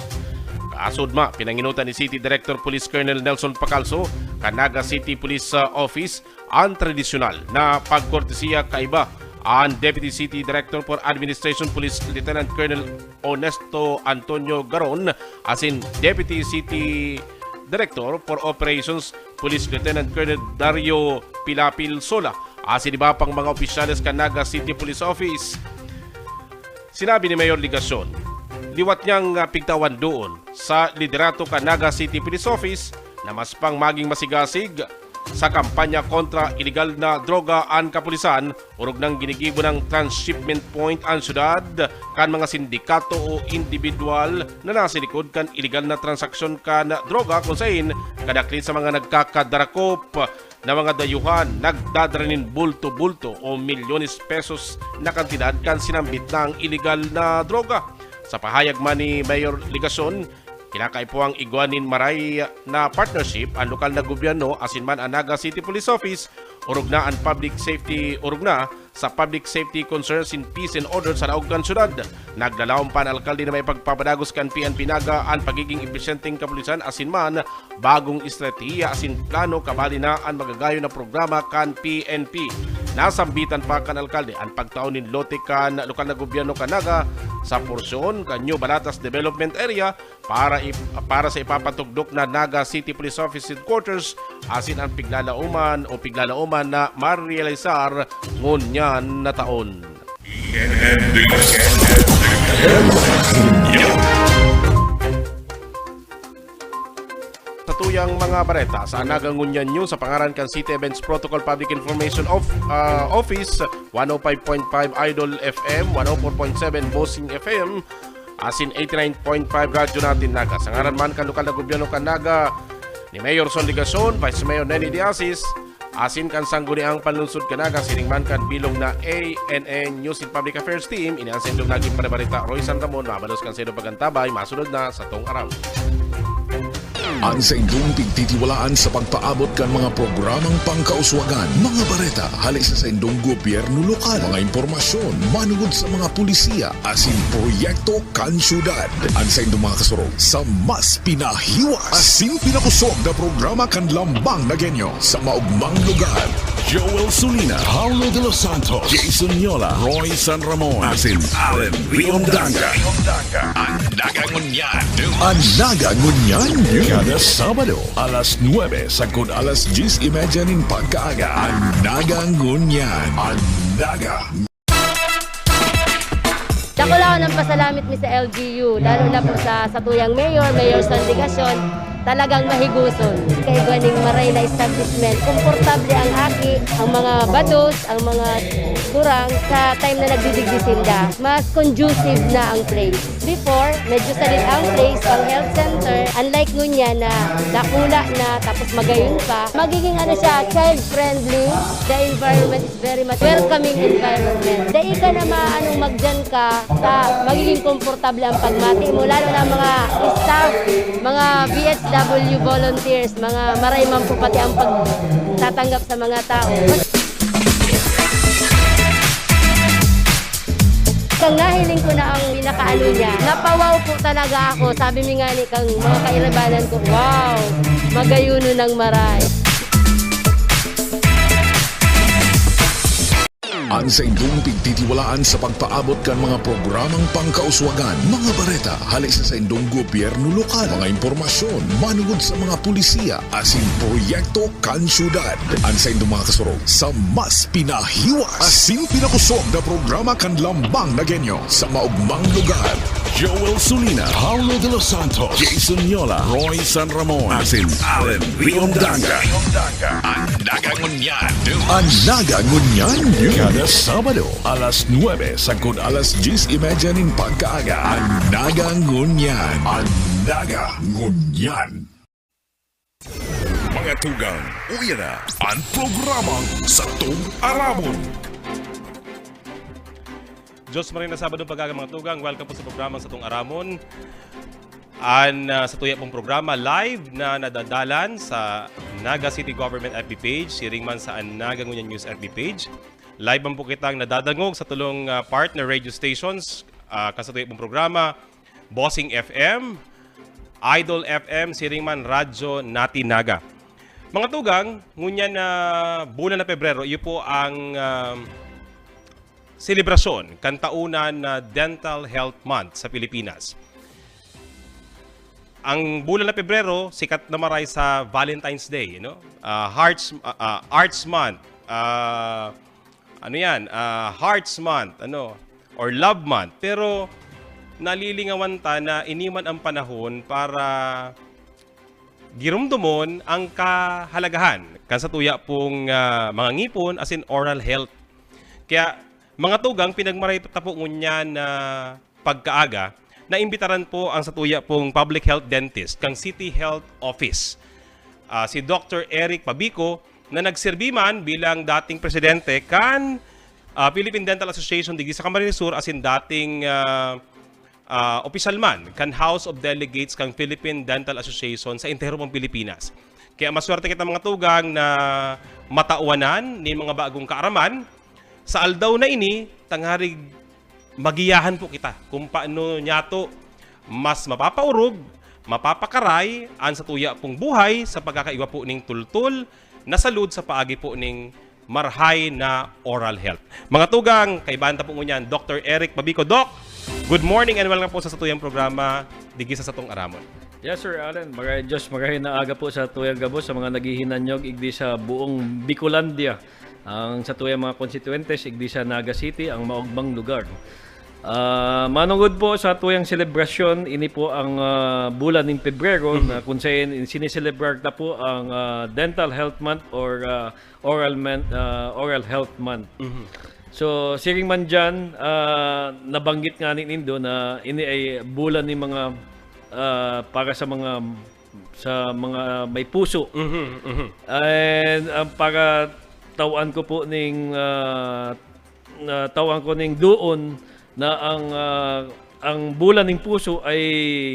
Kaasudma, pinanginutan ni City Director Police Colonel Nelson Pacalso kan Naga City Police ah, Office ang tradisyonal na pagkortesiya kaiba an Deputy City Director for Administration Police Lieutenant Colonel Onesto Antonio Garon asin Deputy City Director for Operations Police Lieutenant Colonel Dario Pilapil Sola asin iba pang mga opisyales kan Naga City Police Office. Sinabi ni Mayor Legacion, liwat niyang ah, pigtawan doon sa liderato kan Naga City Police Office na mas pang maging masigasig Sa kampanya kontra iligal na droga an kapulisan, orog nang ginigibo nang transshipment point an syudad kan mga sindikato o indibidwal na nasa likod kan iligal na transaksyon kan droga, kun saen kadaklan sa mga nagkakadarakop na mga dayuhan nagdadara nin bulto-bulto o milyones pesos na kantidad kan sinambit nang iligal na droga. Sa pahayag man ni Mayor Legacion, kinakaipuhang igwa nin maray na partnership an lokal na gobyerno asin man an Naga City Police Office, orog na an public safety, orog na sa public safety concerns in peace and order sa laog kan syudad. Naglalaom pa an alkalde na may pagpapadagos kan P N P Naga an pagiging episyenteng kapulisan asin man bagong estratehiya asin plano, kabali na an magagayon na programa kan P N P. Nasambitan pa kan alkalde an pagtao nin lote kan lokal na gobyerno kan Naga sa porsyon kan New Balatas Development Area para ip-, para sa ipapatugdok na Naga City Police Office Headquarters asin ang piglalaoman o piglalaoman na marealisar ngunyan na taon. Sa tuyang mga bareta sa Naga Ngunyan News, sa pangaran kan City Events Protocol Public Information of, ah, Office, one oh five point five Idol F M, one oh four point seven Bossing F M, asin eighty-nine point five Radyo Natin Naga. Sa ngaran man kan lokal na gobyerno kan Naga, ni Mayor Son Legacion, Vice Mayor Neni De Asis, asin kan Sangguniang Panlungsod kan Naga, siring man kan bilog na A N N News and Public Affairs Team, ini an saindong naging parebareta, Roy San Ramon, mabalos kan saindong pagantabay, masunod na sa Tong Aram. An saindong pigtitiwalaan sa pagpaabot kan mga programang pangkauswagan, mga bareta hale sa saindong gobyerno lokal, mga impormasyon manugod sa mga pulisiya asin proyekto kan syudad. An saindong mga kasurog sa mas pinahiwas asin pinakosog na programa kan Lambang na Genyo sa maogmang lugar. Joel Sulina, Paulo de los Santos, Jason Yola, Roy San Ramon, asin Allen Riondanga. An Naga Ngunyan. An Naga Ngunyan. Kada Sabado, alas nuebe sagkod alas dyes y media nin pagkaaga. An Naga Ngunyan. An Naga. Dakula ko nang pasalamit mi sa L G U, lalo na po sa satuyang mayor, Mayor Son Legacion, talagang mahiguson. Kaigwa ning maray na establishment, komportable ang aki, ang mga bados, ang mga kurang sa time na nagdidigdi sinda. Mas conducive na ang place. Before, medyo sadit ang place, pang health center. Unlike ngunyan na dakula na, tapos magayon pa, magiging ano siya, child-friendly. The environment is very much welcoming environment. Dai ka na maanong magdiyan ka, ta, magiging komportable ang pagmati mo, lalo na mga staff, mga V H W volunteers, mga maray man po pati ang pagtatanggap sa mga tao. Kang nahiling ko na ang pinakaano niya, napawaw po talaga ako. Sabi mi nga ni kang mga kairibanan ko, "Wow, magayuno ng maray." An saindong pigtitiwalaan sa pagpaabot kan mga programang pangkauswagan, mga bareta hale sa saindong gobyerno lokal, mga impormasyon manugod sa mga pulisiya asin proyekto kan syudad. An saindong mga kasurog sa mas pinahiwas asin pinakosog na programa kan Lambang na Genyo sa maogmang lugar. Joel Sulina, Paulo de los Santos, Jason Yola, Roy San Ramon, asin Allen Riondanga. An Naga Ngunyan. An Naga Ngunyan. Kada Sabado, alas nuebe sagkod alas dyes y media nin pagkaaga. An Naga Ngunyan. An Naga Ngunyan. Mga tugang, uya na an programang Satong Aramon. Diyos Marina Sabado pag-aga, mga tugang. Welcome po sa programang Satong Aramon. An, ah, satuya pong programa live na nadadalan sa Naga City Government F B page, siring man sa An Naga Ngunyan News F B page. Live man po kitang nadadangog sa tulong, ah, partner radio stations, ah, kan satuya pong programa, Bossing F M, Idol F M, siring man Radyo Natin Naga. Mga tugang, ngunyan na bulan na Pebrero, iyo po ang, ah, selebrasyon kan taonan na Dental Health Month sa Pilipinas. Ang bulan na Pebrero, sikat na maray sa Valentine's Day, no? Ah, Hearts, ah, ah, Arts Month, ah, ano yan? Ah, Hearts Month, ano? Or Love Month. Pero nalilingawan ta na ini man ang panahon para giromdomon ang kahalagahan kan satuya pong, ah, mga ngipon, asin oral health. Kaya, mga tugang, pinagmaray ta po ngunyan na pagkaaga, naimbitaran po ang satuya pong public health dentist kan City Health Office, ah, si Doctor Eric Pabico, na nagserbi man bilang dating presidente kan, ah, Philippine Dental Association digdi sa Camarines Sur, asin dating, ah, ah, opisyal man kan House of Delegates kan Philippine Dental Association sa entero pong Pilipinas. Kaya maswerte kita, mga tugang, na matawanan nin mga bagong kaaraman sa aldaw na ini, tangarig magiyahan po kita kung paano niyato mas mapapaorog, mapapakaray an satuya pong buhay sa pagkakaigwa po ning tultol na salud sa paagi po ning marahay na oral health. Mga tugang, kaibahan ta po ngunyan, Doctor Eric Pabico. Doc, good morning and welcome po sa satuyang programa, Digdi sa Satong Aramon. Yes, Sir Alan. Maray Diyos, maray na aga po sa tuyang gabos, sa mga naghihinanyog, igdi sa buong Bicolandia. Ang sa tuyang mga konstituyentes, igdi sa Naga City, ang maogmang lugar. Ah, manungod po sa tuyang selebrasyon, ini po ang, ah, bulan ning Pebrero, Mhm. na kung saan siniselebrar ta po ang, ah, Dental Health Month or, ah, Oral Men-, ah, Oral Health Month. Mhm. So, siring man diyan, ah, nabanggit nga ni nindo na ini ay bulan ni mga, ah, para sa mga, sa mga may puso. Mhm, mhm. And ang para tawan ko po ning, ah, na tawan ko ning doon na ang, ah, ang bulan ning puso ay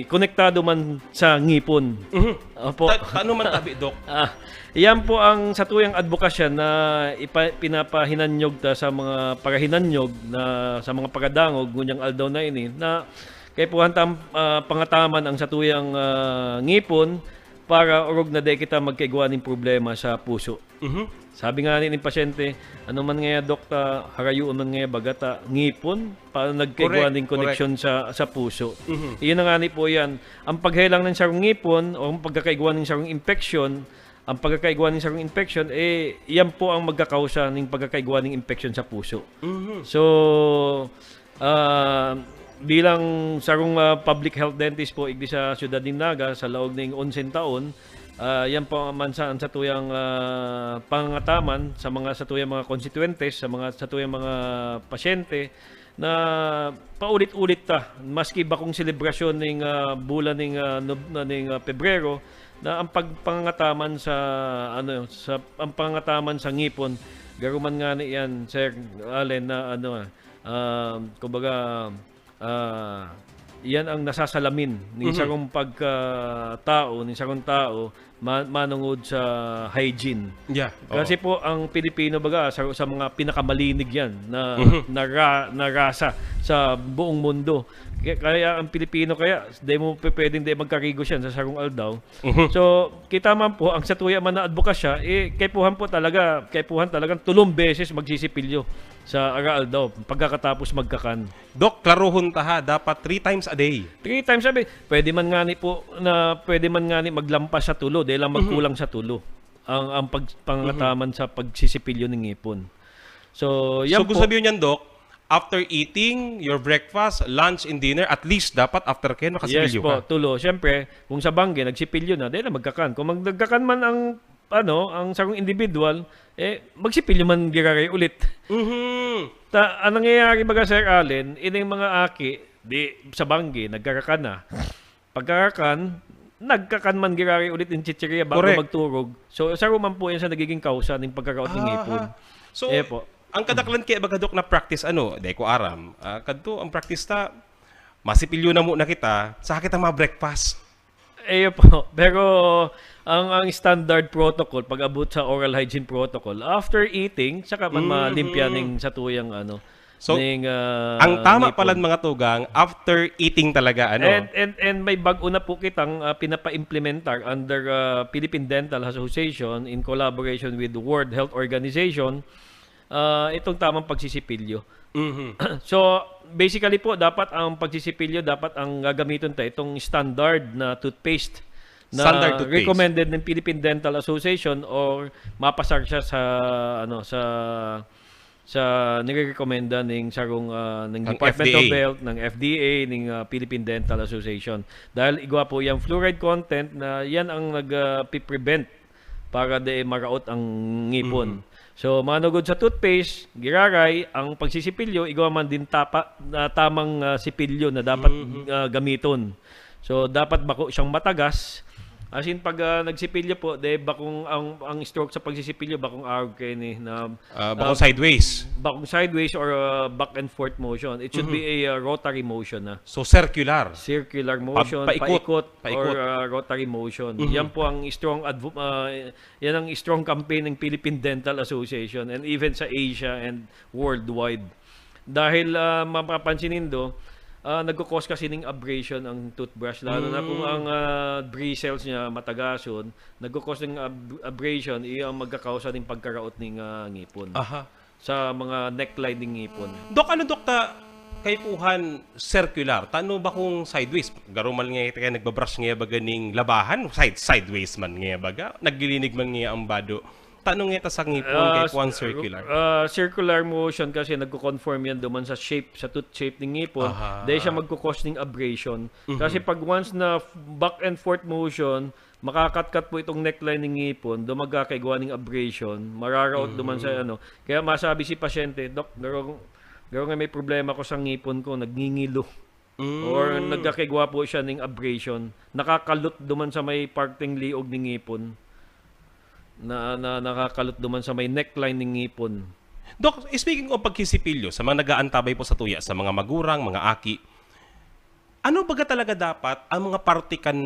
konektado man sa ngipon. Mhm. Opo. Ta-, ano man tabi, Doc? Ah, iyan po ang satuyang adbokasya na ipa-, pinapahinanyog ta sa mga parahinanyog na sa mga pagadangog ngunyang aldaw na ini na kaipuhan tam-, ah, pangataman ang satuyang, ah, ngipon para orog na dai kita magkaigwa nin problema sa puso. Mhm. Sabi nga ni ning pasyente, "Ano man ngaya, Dok, ta harayoon man ngaya baga ta ngipon? Paano nagkaigwa Correct, nin koneksyon correct. sa, sa puso?" Mhm. Iyon na nga ni po yan. Ang paghelang ng sarong ngipon o ang pagkakaigwa ng sarong impeksyon, ang pagkakaigwa ng sarong impeksyon, eh, yan po ang magkakausa ng pagkakaigwa ng impeksyon sa puso. Mhm. So, Ah, bilang sarong, ah, public health dentist po igdi sa siyudad nin Naga, sa laog ning onseng taon, ah, yan po man sa, ang satuyang, ah, pangangataman sa mga satuyang mga konstituyentes, sa mga satuyang mga pasyente na paulit-ulit ta, maski bakong selebrasyon ning, ah, bulan ning, ah, Nob-, na ning, ah, Pebrero, na ang pag-, pangangataman sa, ano, sa, ang pangangataman sa ngipon, garo man ngani yan, Sir Allen, na ano, ah, Um, kumbaga, ah, iyan ang nasasalamin ning Mhm. sarong pagkatao, ning sarong tao ma-, manungod sa hygiene. Yeah, oo. Kasi po, ang Pilipino, baga, sa, sa mga pinakamalinig yan na, Mhm. na ra-, na rasa sa buong mundo. Kaya, kaya ang Pilipino, kaya, di mo pe-, pwedeng di magkarigos yan sa sarong aldaw. Mhm. So, kita man po, ang satuya man na adbokasya, eh, kaipuhan po talaga, kaipuhan talagang tulong beses magsisipilyo sa araaldaw, pagkakatapos magkakan. Dok, klarohon ta ha, dapat three times a day. Three times a day. Pwede man ngani po na, pwede man ngani maglampas sa tulo, dahil lang Mhm. magkulang sa tulo ang, ang pag-, pangangataman Mhm. sa pagsisipilyo ng ngipon. So, So, yan kung po. sabihin niyan, Dok, after eating your breakfast, lunch, and dinner, at least dapat after kayo Yes nakasipilyo po, ka. tulo. Siyempre, kung sa banggi, nagsipilyo na, dahil lang magkakan. Kung mag-, nagkakan man ang, ano, ang sarong individual, eh, magsipilyo man giraray ulit. Mhm. Ta-, ang nangyayari baga, Sir Allen, ining mga aki, di, sa banggi, nagkakakan na. Pagkakakan, nagkakan man giraray ulit nin chichirya bago Correct. magturog. So, saro man po yan sa nagiging kausa ning pagkakaot nin Aha. ngipon. So, Eh po. ang kadaklan kaya baga, Dok, na practice, ano, di ko aram. Ah, kadto, ang practice ta, masipilyo na muna kita, saka kita ma-breakfast. Eh, yun po. Pero, ang, ang standard protocol, pag abot sa oral hygiene protocol, after eating, saka man Mhm. malimpya ning satuyang, ano, So, ning, ah, ang tama ngipon. pala, mga tugang, after eating talaga, ano? And, and, and may bag-o na po kitang, ah, pinapa-implementar under, ah, Philippine Dental Association in collaboration with the World Health Organization, ah, itong tamang pagsisipilyo. Mhm. So, basically po, dapat ang pagsisipilyo, dapat ang gagamiton ta, itong standard na toothpaste na Standard toothpaste. recommended ng Philippine Dental Association or mapasar siya sa, ano, sa sa nirerekomenda ning sarong, ah, ng Ng Department of F D A. Health, ng F D A, ning, ah, Philippine Dental Association. Dahil igwa po yung fluoride content na yan ang nag, ah, pi-prevent para di maraot ang ngipon. Mhm. So, manugod sa toothpaste, giraray, ang pagsisipilyo, igwa man din tapa, na tamang, ah, sipilyo na dapat, Mhm. ah, gamiton. So, dapat bako siyang matagas. As in, pag, ah, nagsipilyo po, de, bakong, ang, ang stroke sa pagsisipilyo, bakong arog kayo ni, na, Ah, bakong ah, sideways. Bakong sideways or, ah, back and forth motion. It should Mhm. be a, ah, rotary motion na. So, circular. Circular motion, paikot, paikot, paikot. Or, ah, rotary motion. Mhm. Yan po ang strong advo-, ah, yan ang strong campaign ng Philippine Dental Association and even sa Asia and worldwide. Dahil, ah, mapapansin nindo, ah, nagkakos kasi ning abrasion ang toothbrush, lalo na kung Mm. ang, ah, bristles niya matagason, nagkakos ng ab-, abrasion, iyo ang magkakausa ning pagkaraot ning, ah, ngipon. Aha. Sa mga neckline ning ngipon. Dok, ano, Dok, ta kaipuhan circular? Tano ba kung sideways? Garo man nga ito kaya nagbabrush nga baga ning labahan, side, sideways man nga baga. Naglilinig man nga ang bado. Tano nga ito sa ngipon, Ah, kaipuhan s-, circular? ah, circular motion kasi nagko-conform yan duman sa shape, sa tooth shape ng ngipon. Aha. Dahil siya magkukos ng abrasion. Mhm. Kasi pag once na f-, back and forth motion, makakatkat po itong neckline ng ngipon, dumaga kay gawa ng abrasion, mararaot duman sa Mhm. ano. Kaya masabi si pasyente, "Dok, garo, garo nga may problema ko sa ngipon ko, nagngingilo." Mm. Or nagkakigwa po siya ning abrasion. Nakakalot duman sa may parteng liog ning ngipon. Na, na, nakakalot duman sa may neckline ning ngipon. Dok, speaking of paghisipilyo, sa mga nag-aantabay po sa tuya, sa mga magurang, mga aki, ano baga talaga dapat ang mga parte kan,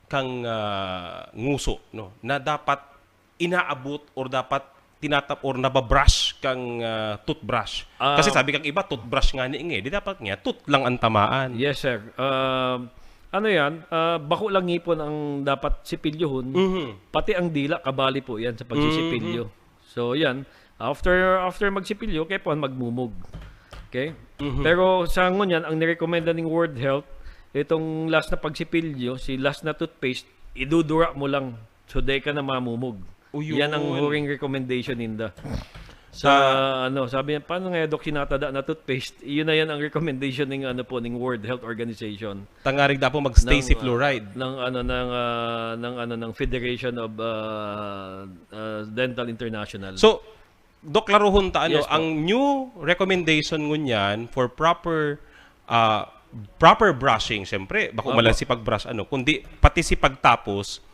kang, ah, nguso, no, na dapat inaabot or dapat tinatap-, or nababrush kang, ah, toothbrush? Kasi Ah. sabi kang iba, toothbrush nga ni, eh. Di dapat nga, tooth lang ang tamaan. Yes, sir. Um, ano yan? Ah, bako lang ngipon ang dapat sipilyohon. Mhm. Pati ang dila, kabali po yan sa pagsisipilyo. Mhm. So, yan. After, after magsipilyo, kaya po magmumog. Okay? Mhm. Pero sa ngunyan, ang nirekomenda ning World Health, itong last na pagsipilyo, si last na toothpaste, idudura mo lang. So, di ka na mamumog. O, Yan ang yun. huring recommendation ninda. Sa, Ah. ano, sabi niya, "Paano nga, Dok, sinatada na toothpaste?" Yun na yan ang recommendation ng, ano po, ng World Health Organization. Tangarig dapat mag-stay Ng, si ah, fluoride. ng, ano, ng, ah, ng, ano, ng Federation of, ah, ah, Dental International. So, Dok, klarohon ta, ano, Yes po. ang new recommendation ngunyan for proper, ah, proper brushing, siyempre, bako Opo. man lang si pag-brush, ano, kundi pati si pagtapos,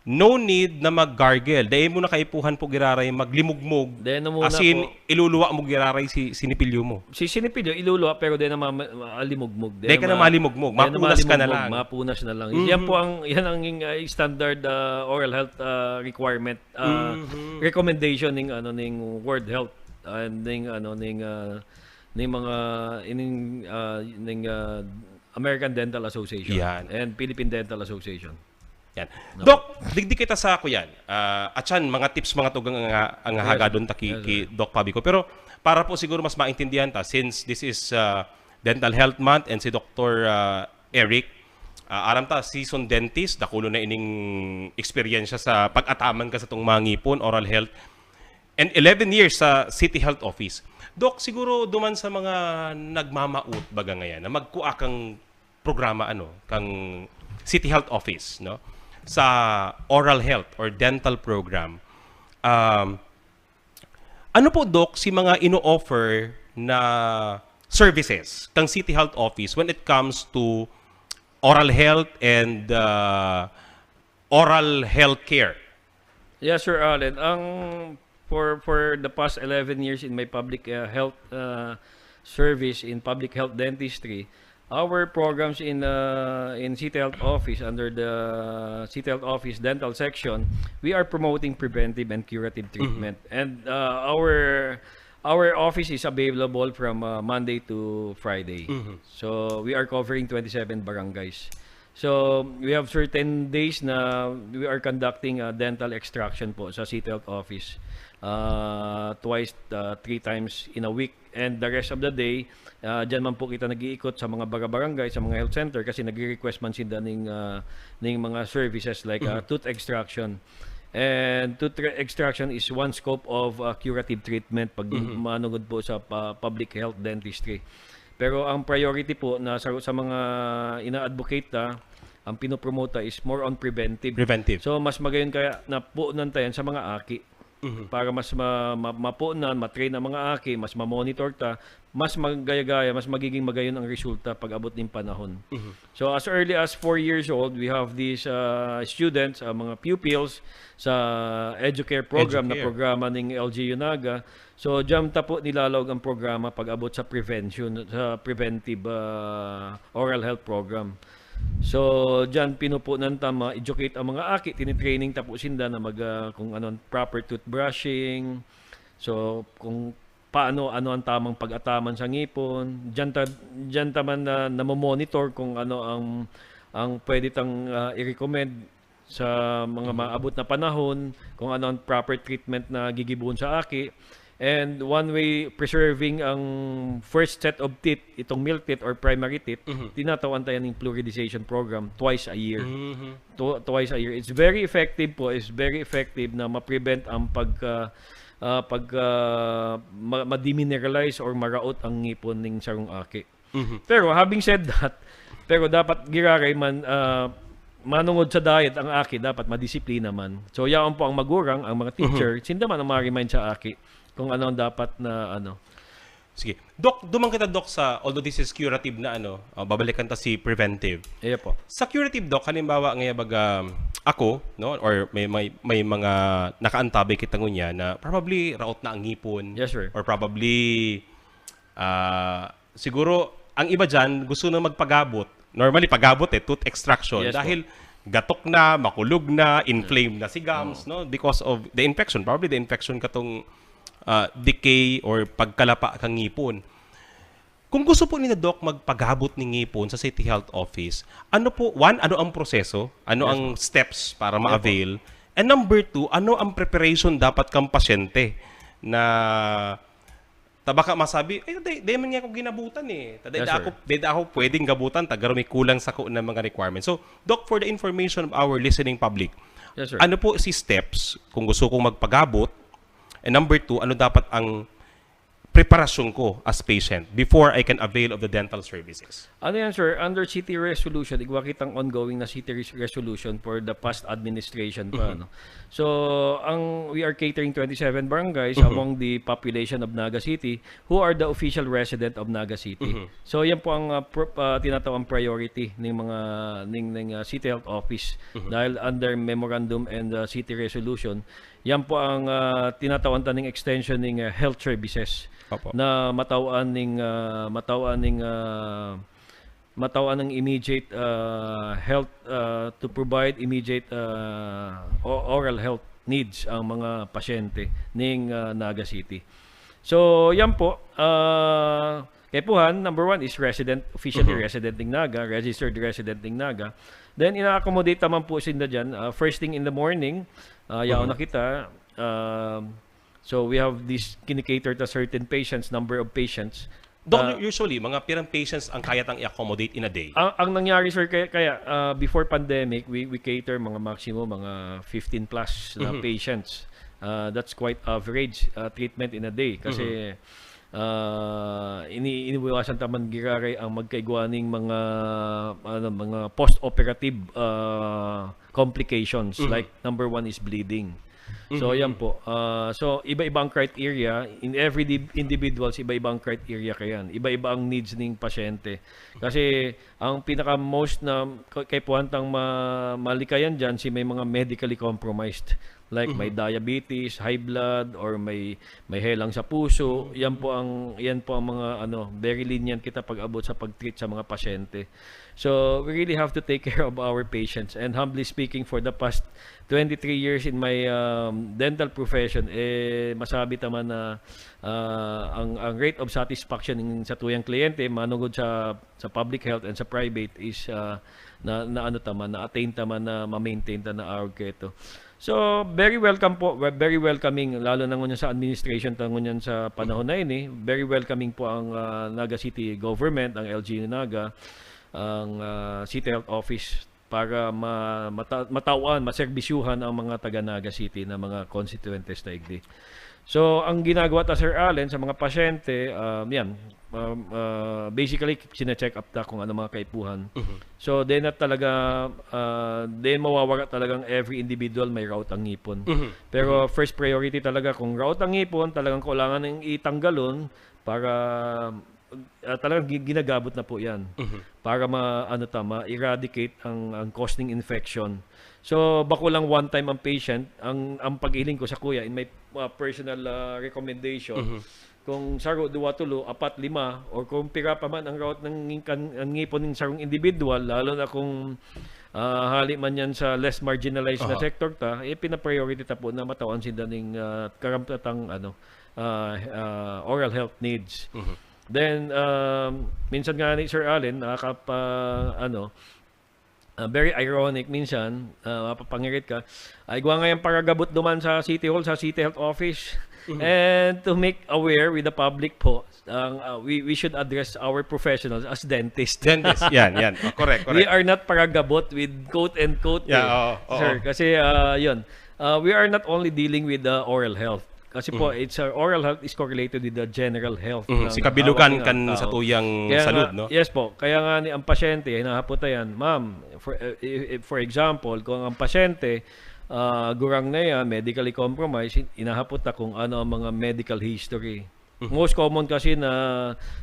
no need na mag-gargle. Dahil mo na kaipuhan po giraray maglimugmog. Dahil na muna As in, po. iluluwa mo giraray si sinipilyo mo. Si sinipilyo, iluluwa, pero di na ma-, ma-, malimugmog. Di Di ka na na ma-, malimugmog. di na Mapunas ka na malimugmog. lang. Mapunas na lang. Mhm. Yan po ang, yan ang, uh, standard, uh, oral health, uh, requirement, uh, Mhm. recommendation ning, ano, ning World Health and ning, ano, ning, uh, ning mga, ining, uh, ning, uh, American Dental Association Yan. and Philippine Dental Association. Yan. No. Dok, digdi kita sa ako yan. Ah, at yan, mga tips, mga tugang ang, ang Yes. hagadon ta ki, Yes, ki sir. Doc Pabico. Pero para po siguro mas maintindihan ta, since this is, ah, Dental Health Month and si Doktor, ah, Eric, ah, aram ta, seasoned dentist, dakulo na ining eksperyensya sa pag-ataman ka sa tong mga ngipon, oral health, and eleven years sa City Health Office. Doc, siguro duman sa mga nagmamaot baga ngayan na magkua kang programa, ano, kang City Health Office, no? Sa oral health or dental program. Um, ano po, Doc, si mga ino-offer na services kang City Health Office when it comes to oral health and, uh, oral health care? Yes, Sir Allen. Ang, for, for the past eleven years in my public, uh, health, uh, service in public health dentistry, our programs in, uh, in City Health Office, under the City Health Office Dental Section, we are promoting preventive and curative Mhm. treatment. And, uh, our, our office is available from, uh, Monday to Friday. Mhm. So, we are covering twenty-seven barangays. So, we have certain days na we are conducting a dental extraction po sa City Health Office. Ah, twice, ah, three times in a week. And the rest of the day, ah, dyan man po kita nag-iikot sa mga bara-barangay, sa mga health center kasi nagre-request man sinda ning, ah, ning mga services like, ah, Mhm. tooth extraction. And tooth re- extraction is one scope of uh, curative treatment pag Mhm. manugod po sa pa- public health dentistry. Pero ang priority po na sa, sa mga ina-advocate ta, ang pinopromote ta is more on preventive. Preventive. So, mas magayon kaya na punan ta yan sa mga aki. Mhm. Para mas ma- ma- mapunan, matrain ang mga aki, mas ma-monitor ta, mas magaya-gaya, mas magiging magayon ang resulta pag abot ning panahon. Mhm. So, as early as four years old, we have these uh, students, uh, mga pupils sa Educare program na Educare. programa ning L G U Naga. So, diyan ta po nilalaog ang programa pag abot sa prevention, sa preventive uh, oral health program. So, diyan pinupunan ta, ma-educate ang mga aki, tinitraining ta po sinda na mag, ah, kung ano, proper toothbrushing. So, kung paano, ano ang tamang pag-ataman sa ngipon. Diyan ta, diyan ta man na, namomonitor kung ano ang, ang pwede tang ah, i-recommend sa mga Mhm. maabot na panahon, kung ano ang proper treatment na gigibohon sa aki. And one way, preserving ang first set of teeth, itong milk teeth or primary teeth, Mhm. tinatawan tayo ng fluoridization program twice a year. Mhm. Tw- twice a year. It's very effective po, it's very effective na ma-prevent ang pag, ah, ah, pag, ah, ma- ma-demineralize or maraot ang ngipon ning sarong aki. Mhm. Pero having said that, pero dapat giraray man, ah, manungod sa diet ang aki, dapat madisiplina man. So, yaon po ang magurang, ang mga Mhm. teacher, sinda man ang ma-remind sa aki kung ano ang dapat na ano. Sige. Doc, duman kita, Doc, sa, although this is curative na ano, ah, babalikan ta si preventive. Iya po. Sa curative, Doc, halimbawa, ngaya baga, ako, no, or may, may, may mga nakaantabay kita ngunya na probably raot na ang ngipon, Yes, sir. or probably, ah, siguro, ang iba dyan, gusto na magpagabot. Normally, pagabot eh, tooth extraction. Yes po. Dahil gatok na, makulog na, inflamed na si gums, Oo. no? Because of the infection. Probably the infection katong ah, decay or pagkalapa kan ngipon. Kung gusto po ninda, Doc, magpagabot ning ngipon sa City Health Office, ano po, one, ano ang proseso? Ano Yes ang po. steps para Yes po. ma-avail? And number two, ano ang preparation dapat kang pasyente na ta baka masabi, "Ay, dai, dai man nga ako ginabutan eh. Ta, dai Yes, da sir. ako, dai da ako pwedeng gabutan, ta garo may kulang sako na mga requirements." So, Doc, for the information of our listening public, Yes, sir. ano po si steps kung gusto kong magpagabot? And number two, ano dapat ang preparasyon ko as patient before I can avail of the dental services? Ano yan, sir? Under city resolution, igwa kitang ongoing na city res-, resolution for the past administration pa, Mhm. no? So, ang, we are catering twenty-seven barangays Mhm. among the population of Naga City who are the official resident of Naga City. Mhm. So, yan po ang, ah, pro-, ah, tinatawag priority ng mga, ning, ning, ah, City Health Office Mhm. dahil under memorandum and, ah, city resolution, yan po ang, ah, tinatawan ta ning extension ning, ah, health services Opo. na matawan ning, ah, matawan ning, ah, matawan ng immediate, ah, health, ah, to provide immediate, ah, o-, oral health needs ang mga pasyente ning, ah, Naga City. So, yan po, ah, kaipuhan, number one is resident, officially Mhm. resident ning Naga, registered resident ning Naga. Then, ina-accommodate naman po sinda dyan. Ah, first thing in the morning, ah, yaon Mhm. na kita. Um, so, we have this kinikater to certain patients, number of patients. Doc, Ah, usually, mga pirang patients ang kaya tang i-accommodate in a day? Ang, ang nangyari, sir, kaya, kaya, ah, before pandemic, we, we cater mga maximum, mga fifteen plus na Mhm. patients. Ah, that's quite average, ah, treatment in a day. Kasi, Mhm. ah, ini-, iniwasan ta man giraray ang magkaigwa ning mga, ano, mga post-operative, ah, complications. Mhm. Like, number one is bleeding. So, Mhm. yan po. Ah, so, iba-iba ang criteria. In every di-, individuals, iba-iba ang criteria kayan. Iba-iba ang needs ning pasyente. Kasi, ang pinaka-most na ka-, kaipuhan tang ma-, malikayan dyan, si may mga medically compromised. Like, may Mhm. diabetes, high blood, or may, may helang sa puso. Yan po ang, yan po ang mga, ano, very lenient kita pag-abot sa pag-treat sa mga pasyente. So, we really have to take care of our patients. And humbly speaking, for the past twenty-three years in my, um, dental profession, eh, masabi ta man na, ah, ang, ang rate of satisfaction ng satuyang kliyente, manugod sa, sa public health and sa private is, ah, na, na ano ta man, na-attain ta man, na ma-maintain ta na arog kaito. So, very welcome po, we-, very welcoming, lalo na ngunyan sa administration ta ngunyan sa panahon na ini. Very welcoming po ang, ah, Naga City Government, ang L G U Naga, ang, ah, City Health Office para ma-, mata-, matawan, maserbisyuhan ang mga taga Naga City na mga konstituyentes na igdi. So, ang ginagawa ta, Sir Allen, sa mga pasyente, um, yan, um, uh, basically, sine-check up ta kung ano mga kaipuhan. Mhm. So, then na talaga, uh, then mawawara talagang every individual may rout ang ngipon. Mhm. Pero Mhm. first priority talaga, kung rout ang ngipon, talagang kailangan nang itanggalon para, ah, talagang gi-, ginagabot na po yan. Mhm. Para ma-, ano ta, ma-eradicate ang, ang cause ng infection. So, bako lang one time ang patient, ang, ang paghiling ko sa kuya, in my, uh, personal, uh, recommendation, Mhm. kung saro, duwa, tulo, apat, lima, or kung pira pa man ang rout ng ngin-, kan-, ang ngipon ng sarong individual, lalo na kung, ah, hali man yan sa less marginalized na Aha. sector ta, eh, pinapriority ta po na matawan sinda ning, ah, karampatang, ano, ah, ah, oral health needs. Mhm. Then, um, minsan nga ni Sir Allen, nakakapa-, ano, ah, very ironic minsan, ah, mapapangirit ka, ay igwa ngayang paragabot duman sa City Hall, sa City Health Office. Mhm. And to make aware with the public po, ang, ah, we, we should address our professionals as dentists. Dentist, yan, yan. Oh, correct, We correct. are not paragabot with quote and quote, Yeah, eh, oo, oo. sir. Kasi, ah, yun. Ah, we are not only dealing with the oral health. Kasi po, Mhm. it's, uh, oral health is correlated with the general health Mhm. ng Si kabilugan hawak ng kan tao. sa tuyang Kaya salud, nga, no? yes po. Kaya nga ni, ang pasyente, hinahapot na yan, "Ma'am, for, uh, if, if, for example, kung ang pasyente, ah, gurang na yan, medically compromised, hin-, hinahapot na kung ano ang mga medical history." Mhm. Most common kasi na,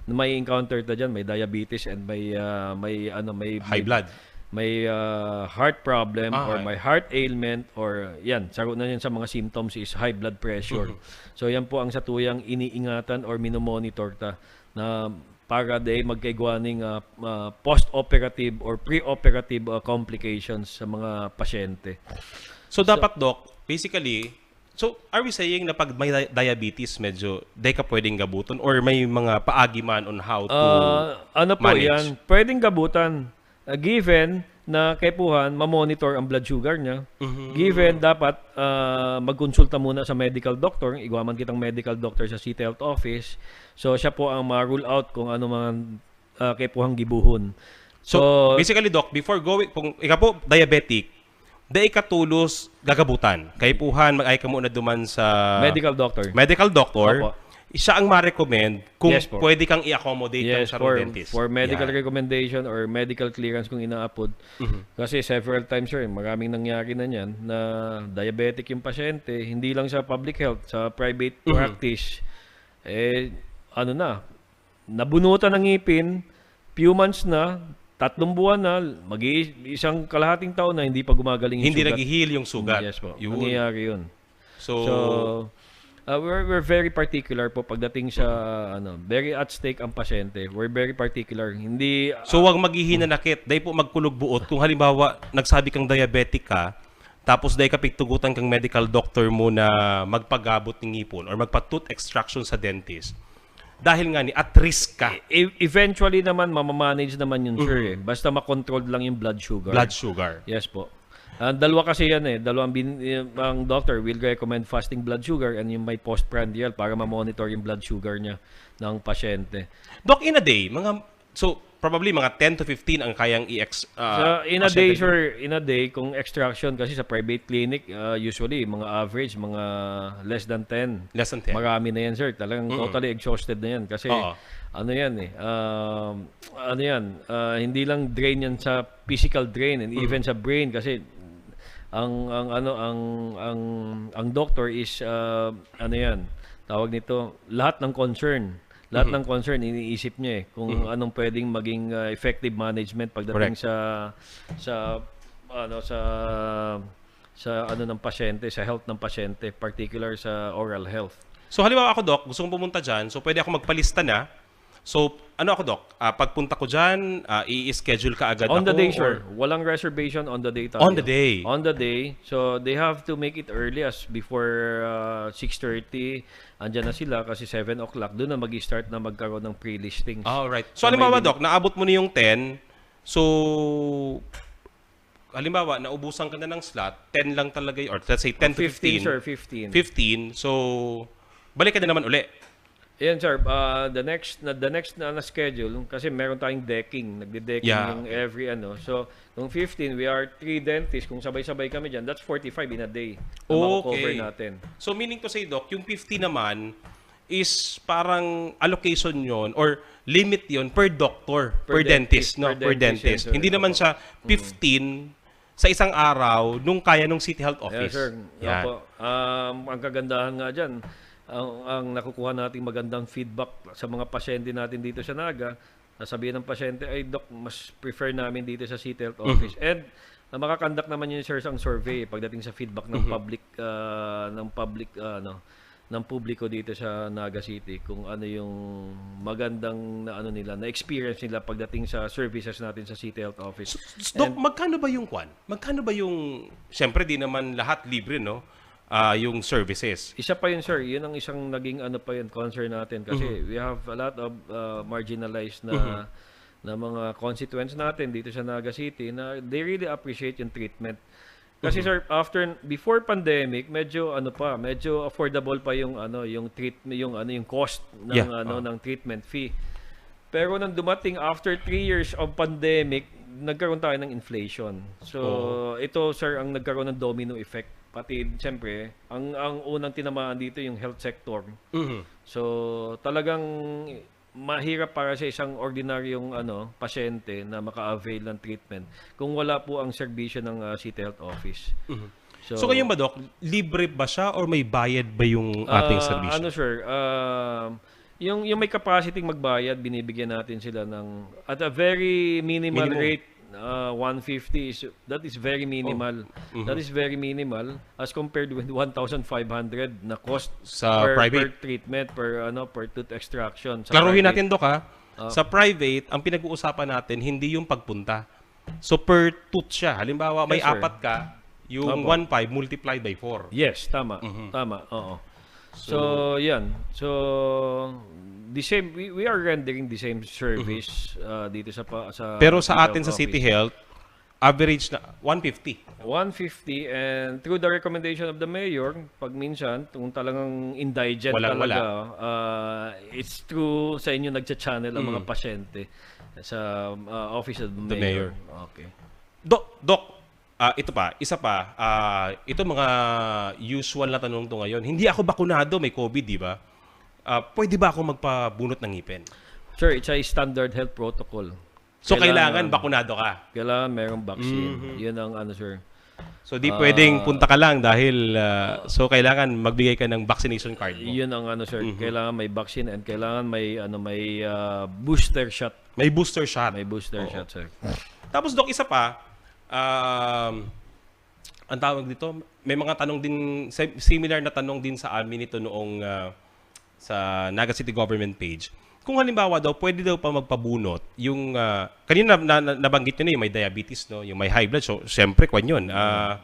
na may encounter ta dyan, may diabetes and may, ah, may, ano, may, High may blood. may, ah, heart problem Ah, or high. may heart ailment or yan, saro na yan sa mga symptoms is high blood pressure. Mhm. So yan po ang satuyang iniingatan or minomonitor ta na para di magkaigwa ning, ah, ah, post-operative or pre-operative, ah, complications sa mga pasyente. So, So dapat, Doc, basically, so, are we saying na pag may di-, diabetes, medyo di ka pwedeng gabuton or may mga paagi man on how to Ah, ano po manage? yan? Pwedeng gabutan. Ah, given na kaipuhan, mamonitor ang blood sugar niya. Mhm. Given, dapat, ah, magkonsulta muna sa medical doctor. Igwa man kitang medical doctor sa City Health Office. So, siya po ang ma-rule out kung ano man, ah, kaipuhang gibuhon. So, So, basically, Doc, before going, kung ikaw po diabetic, dai ka tolos gagabutan. Kaipuhan, mag-ay ka muna duman sa Medical doctor. medical doctor. Opo. Siya ang ma-recommend kung Yes po. pwede kang i-accommodate ng Yes, sarong for, dentist. for medical Yan. recommendation or medical clearance kung inaapod. Mhm. Kasi several times, sir, maraming nangyari na niyan na diabetic yung pasyente, hindi lang sa public health, sa private Mhm. practice, eh, ano na, nabunutan ng ngipin, few months na, tatlong buwan na, mag-iisang kalahating taon na hindi pa gumagaling yung Hindi sugat. nag-heal yung sugat. Yes po. Yun. Nangyayari yun. So, So, ah, we're, we're very particular po pagdating sa, ano, very at stake ang pasyente. We're very particular. Hindi, So, ah, wag maghihinanakit. Dai po magkulog buot. Kung halimbawa, nagsabi kang diabetic ka, tapos dai ka pigtugutan kang medical doctor mo na magpagabot ng ngipon or magpa-tooth extraction sa dentist, dahil nga ni at risk ka. E-, eventually naman, mamamanage naman yun, sir, Mhm. eh. Basta makontrol lang yung blood sugar. Blood sugar. Yes po. Ah, dalawa kasi yan, eh. Dalawang bin-, yung, ang doctor will recommend fasting blood sugar and yung may postprandial para ma-monitor yung blood sugar niya ng pasyente. Doc, in a day, mga, so, probably mga ten to fifteen ang kayang i-ex-, ah, So, in a day, pasyente. sir, in a day, kung extraction kasi sa private clinic, ah, usually, mga average, mga less than ten. Less than ten. Marami na yan, sir. Talagang Mm. totally exhausted na yan. Kasi, Oo. ano yan, eh, um, ano yan, ah, hindi lang drain yan sa physical drain and Mm. even sa brain. Kasi, ang, ang, ano, ang, ang, ang doctor is, ah, ano yan, tawag nito, lahat ng concern. Lahat Mhm. ng concern, iniisip niya, eh, kung Mhm. anong pwedeng maging, ah, effective management pagdating Correct. sa, sa, ano, sa, sa, ano, ng pasyente, sa health ng pasyente, particular sa oral health. So, halimbawa ako, Doc, gusto kong pumunta dyan, so pwede ako magpalista na. So, ano ako, Doc? Ah, pagpunta ko dyan, ah, i-schedule ka agad On the ako, day, sir. or Walang reservation on the day tayo. On the day. On the day. So, they have to make it early as before, ah, six thirty. Andyan na sila kasi seven o'clock. Doon na mag-start na magkaroon ng pre-listings. Alright. So, So, halimbawa, maybe Doc, naabot mo na yung ten. So, halimbawa, naubusan ka na ng slot, ten lang talaga y-, or let's say ten to fifteen, fifteen. sir, fifteen. Fifteen. So, balik ka na naman uli. Ayan, sir. Ah, the next na the next na, na schedule, kasi meron tayong decking, nagde-decking Yeah, yung okay. Every ano. So, kung fifteen, we are three dentists. Kung sabay-sabay kami diyan, that's forty-five in a day na mako-cover Okay. natin. So meaning to say, Doc, yung fifty naman is parang allocation yon or limit yon per doctor, per, Per dentist, dentist, no? per Per dentist dentist. yan, sir. Hindi naman Opo. siya fifteen sa isang araw nung kaya nung City Health Yeah, Office. sir. Yan. Opo. Um, ang kagandahan nga dyan, ang, ang nakukuha nating magandang feedback sa mga pasyente natin dito sa Naga, sasabihin ng pasyente, "Ay, Doc, mas prefer namin dito sa City Health Mhm. Office." And na makakandak naman yun, sir, ang survey pagdating sa feedback ng Mhm. public, ah, ng public, ah, ano, ng publiko dito sa Naga City, kung ano yung magandang na ano nila, na experience nila pagdating sa services natin sa City Health Office. S- Doc, And- magkano ba yung kwan? Magkano ba yung, siyempre di naman lahat libre, no? Ah, yung services. Isa pa yun, sir. Yun ang isang naging ano pa yun, concern natin. Kasi Mhm. we have a lot of uh, marginalized na Mhm. na mga constituents natin dito sa Naga City na they really appreciate yung treatment. Kasi Mhm. sir, after before pandemic, medyo ano pa, medyo affordable pa yung ano, yung treatment, yung ano, yung cost ng Yeah, ano, oh. ng treatment fee. Pero nang dumating after three years of pandemic, nagkaroon tayo ng inflation. So, Oo. ito sir ang nagkaroon ng domino effect. Pati siyempre, ang ang unang tinamaan dito yung health sector. Mhm. So, talagang mahirap para sa isang ordinaryong ano, pasyente na maka-avail ng treatment kung wala po ang serbisyo ng ah, City Health Office. Mhm. So, So, ngayon ba, Doc, libre ba siya or may bayad ba yung ating ah, serbisyo? Ano sir, um, yung yung may capacity magbayad, binibigyan natin sila ng at a very minimal Minimum. rate. Uh, one fifty is that is very minimal. Mhm. That is very minimal as compared with one thousand five hundred na cost Sa per, private? per treatment, per ano, per tooth extraction. Sa Klaruhin private. Natin, Doc, ha? Ah. Sa private, ang pinag-uusapan natin, hindi yung pagpunta. So, per tooth siya. Halimbawa, may Yes, sir. apat ka, yung Opo. one five multiplied by four. Yes, tama. Mhm. Tama, oo. So, yan. So, the same, we, we are rendering the same service uh, dito sa pa, sa Pero sa City atin sa Health City Office. Health, average na one fifty. One fifty, and through the recommendation of the mayor, pag minsan, kung talagang indigent Walang talaga, wala. uh, it's through sa inyo nagcha-channel ang mga Mm. pasyente sa uh, office of the, The mayor. Okay. Doc, Doc, ah, ito pa, isa pa, ah, ito mga usual na tanong to ngayon. Hindi ako bakunado, may COVID, di ba? Ah, pwede ba ako magpabunot ng ngipin? Sir, it's a standard health protocol. So, kailangan bakunado ka? Kailangan merong vaccine. Mhm. Yun ang ano, sir. So, di Ah, pwedeng punta ka lang dahil, ah, so, kailangan magbigay ka ng vaccination card mo. Yun ang ano, sir. Mhm. Kailangan may vaccine and kailangan may ano may ah, booster shot. May booster shot. May booster Oo. shot, sir. Tapos, Doc, isa pa, um, ang tawag dito, may mga tanong din, si- similar na tanong din sa amin ito noong ah, sa Naga City Government page. Kung halimbawa daw, pwede daw pa magpabunot yung, ah, kanina na, na- nabanggit nyo na yung may diabetes, no? Yung may high blood, so, siyempre, kwan yun. Ah,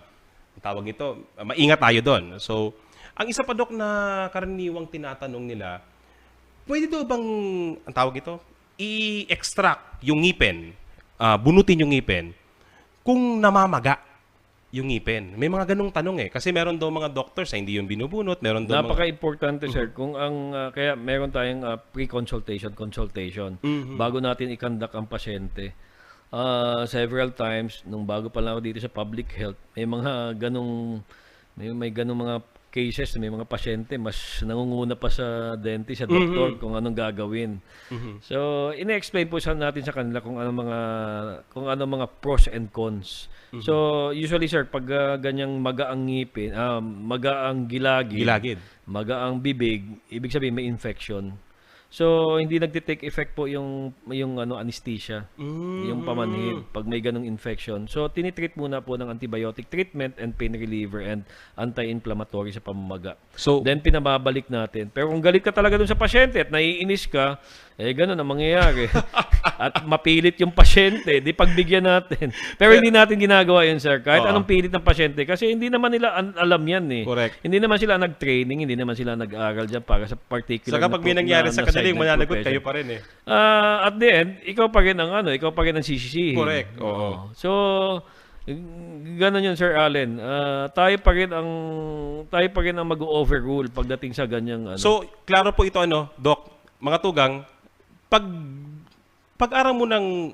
ang tawag nito, ah, maingat tayo doon. So, ang isa pa, Doc, na karaniwang tinatanong nila, pwede daw bang, ang tawag nito, i-extract yung ngipin, ah, bunutin yung ngipin, kung namamaga yung ngipin? May mga ganong tanong eh. Kasi meron daw mga doctors na hindi yung binubunot, meron daw mga... Napaka-importante, sir, kung ang ah, kaya meron tayong ah, pre-consultation, consultation Mhm. bago natin i-conduct ang pasyente. Ah, several times nung bago pa lang ako dito sa public health, may mga ganong may, may ganong mga cases, may mga pasyente mas nangunguna pa sa dentist, sa doktor Mhm. kung anong gagawin. Mhm. So, ine-explain po sa natin sa kanila kung ano mga kung ano mga pros and cons. Mhm. So, usually, sir, pag ah, ganyang maga ang ngipin, ah, maga ang gilagid, Gilagid. maga ang bibig, ibig sabihin may infection. So, hindi nagte-take effect po yung yung ano anesthesia, Mm. yung pamanhid pag may ganong infection. So, tinitreat muna po ng antibiotic treatment and pain reliever and anti-inflammatory sa pamamaga. So, Then pinababalik natin. Pero kung galit ka talaga dun sa pasyente at naiinis ka, eh ganun ang mangyayari. At mapilit yung pasyente, di pagbigyan natin. Pero hindi natin ginagawa yun, sir. Kahit Oo. Anong pilit ng pasyente, kasi hindi naman nila an- alam yan eh. Correct. Hindi naman sila nag-training, hindi naman sila nag-aral dyan para sa particular Saka pag may na, nangyari na, sa na kanila, yung segment mananagot, profession. Kayo pa rin eh. Ah, at the end, ikaw pa rin ang ano, ikaw pa rin ang sisisihin. Correct, oo. So, Ganun yun, Sir Allen. Ah, tayo pa rin ang, tayo pa rin ang mag-o-overrule pagdating sa ganyang ano. So, klaro po ito, ano, Doc, mga tugang, pag, pag-aram mo ng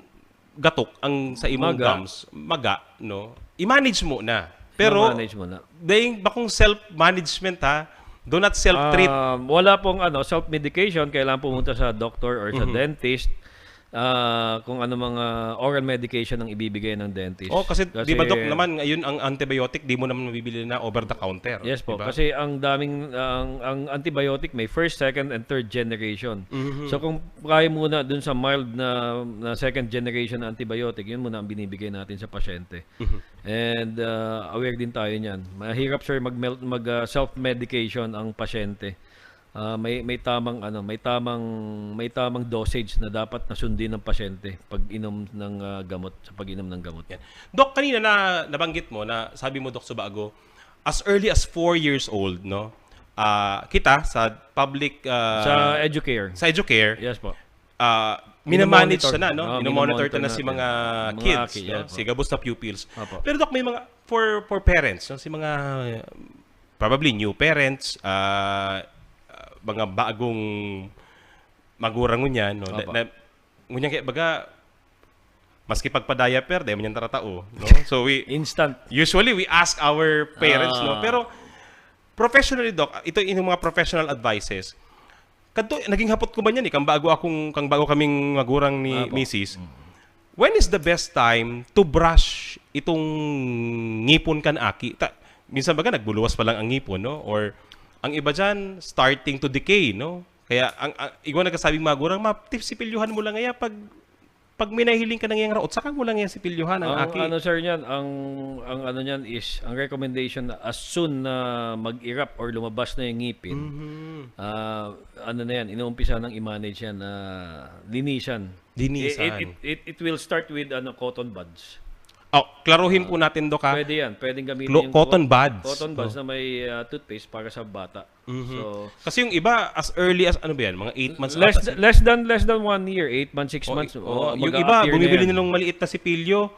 gatok ang sa imong Maga. gums, maga, no? I-manage mo na. Pero, Ma-manage mo na. dahil bakong self-management, ha? Do not self-treat. Ah, wala pong ano, self-medication, kailangan pumunta sa doktor or sa Mhm. dentist. Ah, kung ano mga oral medication ang ibibigay ng dentist. Oh, kasi, Kasi di ba, Doc, naman, ngayon ang antibiotic, di mo naman mabibili na over the counter, Yes po, di ba? kasi ang daming, ang, ang antibiotic may first, second, and third generation. Mhm. So, kung kaya muna dun sa mild na, na second generation na antibiotic, yun muna ang binibigay natin sa pasyente. Mhm. And, ah, aware din tayo niyan. Mahirap, sir, mag-, mag, ah, self-medication ang pasyente. Ah, may, may tamang, ano, may tamang, may tamang dosage na dapat na sundin ng pasyente pag inom ng, ah, gamot, sa pag-inom ng gamot. Yan. Doc, kanina na nabanggit mo na sabi mo, Doc Subago, as early as four years old, no? Ah, kita sa public, ah, Sa Educare. sa Educare, Yes po. ah, minamanage Mino-monitor. siya na, no? Ah, Mino-monitor mino-monitor ta na si natin. mga Mga kids, ki-, no? yeah po. Si gabos na pupils. Opo. Pero, Doc, may mga, for, for parents, no? Si mga, probably new parents, ah, ah, mga bagong magurang ngunyan, no? Na, Opo. na, ngunyan kaya, baga, maski pagpa-diaper, dahil man yan taratao, no? So, we, Instant. usually, we ask our parents, no? Ah. Pero, professionally, Doc, ito yung mga professional advices. Kadto, naging hapot ko man yan, eh, kang bago akong, kang bago kaming magurang ni Apo. misis. Mm. When is the best time to brush itong ngipon kan aki? Ta-, minsan baga, nagbuluwas pa lang ang ngipon, no? Or, ang iba dyan, starting to decay, no? Kaya, ang, ang, igwa nagkasabing magurang, "Ma, ti-, sipilyuhan mo lang ngaya pag, pag may nahiling ka na ngayang raot, saka mo lang yan sipilyuhan ang Ang aki." ano, sir, niyan, ang, ang ano niyan is, ang recommendation na as soon na mag-erupt or lumabas na yung ngipin, Mhm. ah, ano na yan, inuumpisa nang i-manage yan na linisan. Linisan. It, it, it, it, it will start with, ano, cotton buds. Oh, klaruhin Ah, po natin, Doc, ha? pwede yan. Pwedeng gamitin Clo-, yung cotton cot-, buds. cotton buds Oh. na may, ah, toothpaste para sa bata. Mhm. So, Kasi yung iba, as early as, ano ba yan? Mga eight months less ata th-, si less than, less than one year, eight months, six Oh, months, i-, oh, oh, yung iba, mag-a-appear na bumibili yan. na ng maliit na sipilyo.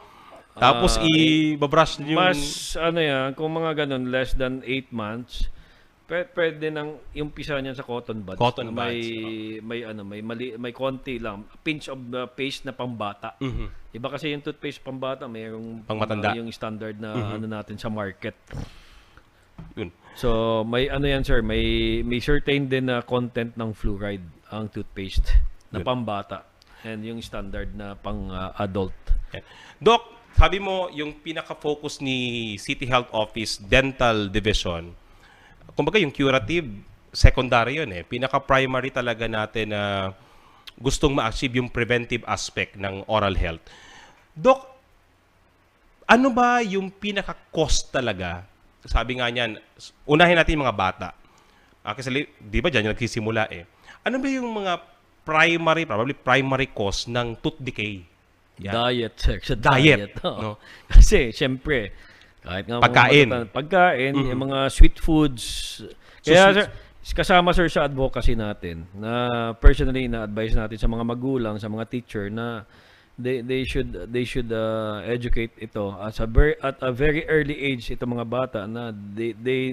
Tapos Ah, i-, ibabrush yung mas, ano yan, kung mga ganun, less than eight months, pwe-, pwede nang i-umpisa niyan sa cotton buds Cotton na may, buds, oh. may, ano, may mali-, may konti lang, a pinch of the paste na pambata. Mhm. Iba kasi yung toothpaste pambata, mayroong Pangmatanda. mga, yung standard na Mhm. ano natin sa market. Yun. So, may ano yan, sir, may, may certain din na content ng fluoride ang toothpaste na Yun. pambata and yung standard na pang, ah, adult. Yan. Doc, sabi mo, yung pinaka-focus ni City Health Office Dental Division, kumbaga yung curative, secondary yun eh. Pinaka-primary talaga natin na gustong ma-achieve yung preventive aspect ng oral health. Doc, ano ba yung pinaka-cause talaga? Sabi nga niyan, s-, unahin natin yung mga bata. Ah, kasi, di ba, dyan yung nagsisimula eh. Ano ba yung mga primary, probably primary cause ng tooth decay? Yan. Diet, sir. Sa Diet, diet, oo. no? Kasi, siyempre, kahit nga mga Pagkain. matata-, pagkain, Mhm. yung mga sweet foods. So, Kaya, sweet sir, kasama, sir, sa advocacy natin, na personally, na-advise natin sa mga magulang, sa mga teacher, na they, they should, they should, uh, educate ito as a ver-, at a very early age, itong mga bata, na they, they,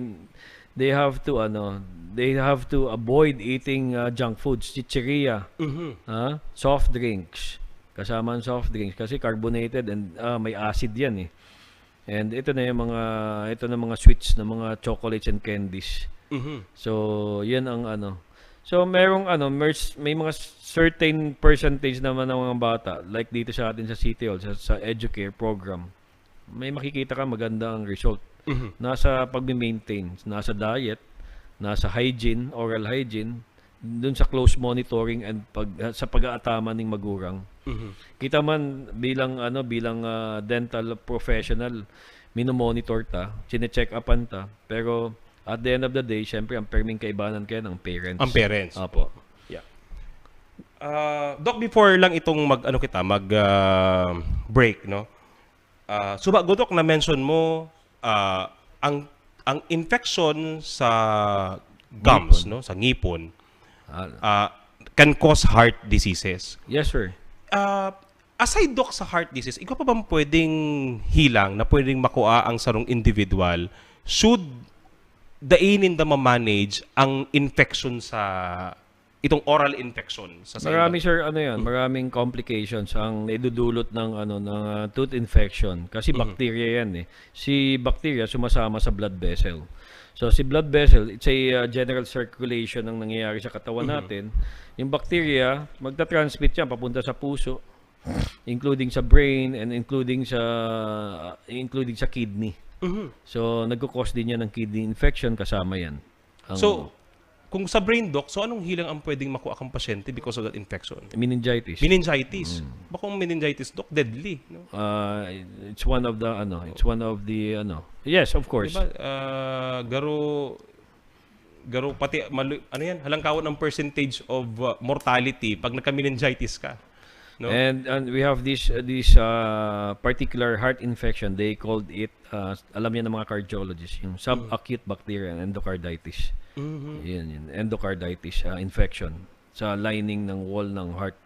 they have to, ano, they have to avoid eating, uh, junk foods, chicheria, Mhm. ha? Soft drinks. Kasama ang soft drinks kasi carbonated and, ah, may acid yan eh. And ito na yung mga, ito na mga sweets na mga chocolates and candies. Mhm. So, yan ang ano. So, merong ano, mers-, may mga certain percentage naman ng mga bata, like dito sa atin sa City Hall, sa, sa Educare program, may makikita ka maganda ang result. Mhm. Nasa pagme-maintain, nasa diet, nasa hygiene, oral hygiene, dun sa close monitoring and pag, sa pag-aataman ning magurang. Mhm. Kita man bilang, ano, bilang, ah, dental professional, mino-monitor ta, chine-check-upan ta, pero at the end of the day, syempre, ang perming kaibanan kaya ng parents. Ang parents. Opo. Yeah. Ah, Doc, before lang itong mag, ano kita, mag, ah, break, no? Ah, suba, Doc, na-mention mo, ah, ang, ang infection sa gums, Ngipon. no, sa ngipon, Ah. ah, can cause heart diseases. Yes, sir. Ah, Aside, Doc, sa heart disease, igwa pa bang pwedeng hilang na pwedeng makua ang sarong individual should dai ninda ma-manage ang infection sa, itong oral infection sa, sa Marami, indang sir, ano yan, Mm. maraming complications ang naidudulot ng, ano, ng, ah, tooth infection. Kasi Mhm. bacteria yan eh. Si bacteria sumasama sa blood vessel. So, si blood vessel, it's a, ah, general circulation ang nangyayari sa katawan Mhm. natin. Yung bacteria, magta-transmit yan papunta sa puso, including sa brain and including sa, including sa kidney. Mhm. So, nagko-cause din yan ng kidney infection, kasama yan. Ang So, kung sa brain, Doc, so anong hilang ang pwedeng makua kang pasyente because of that infection? Meningitis. Meningitis. Mm. Bakong meningitis, Doc, deadly, no? Ah, it's one of the, ano, it's one of the, ano. Yes, of course. Diba, ah, garo, garo, pati, malu-, ano yan, halangkawan ang percentage of, ah, mortality pag nagka-meningitis ka, no? And, and we have this, uh, this, uh, particular heart infection. They called it, uh, alam niya ng mga cardiologist, yung Mm. subacute bacterial endocarditis. Mhm. Yun, yun. Endocarditis, uh, infection sa lining ng wall ng heart.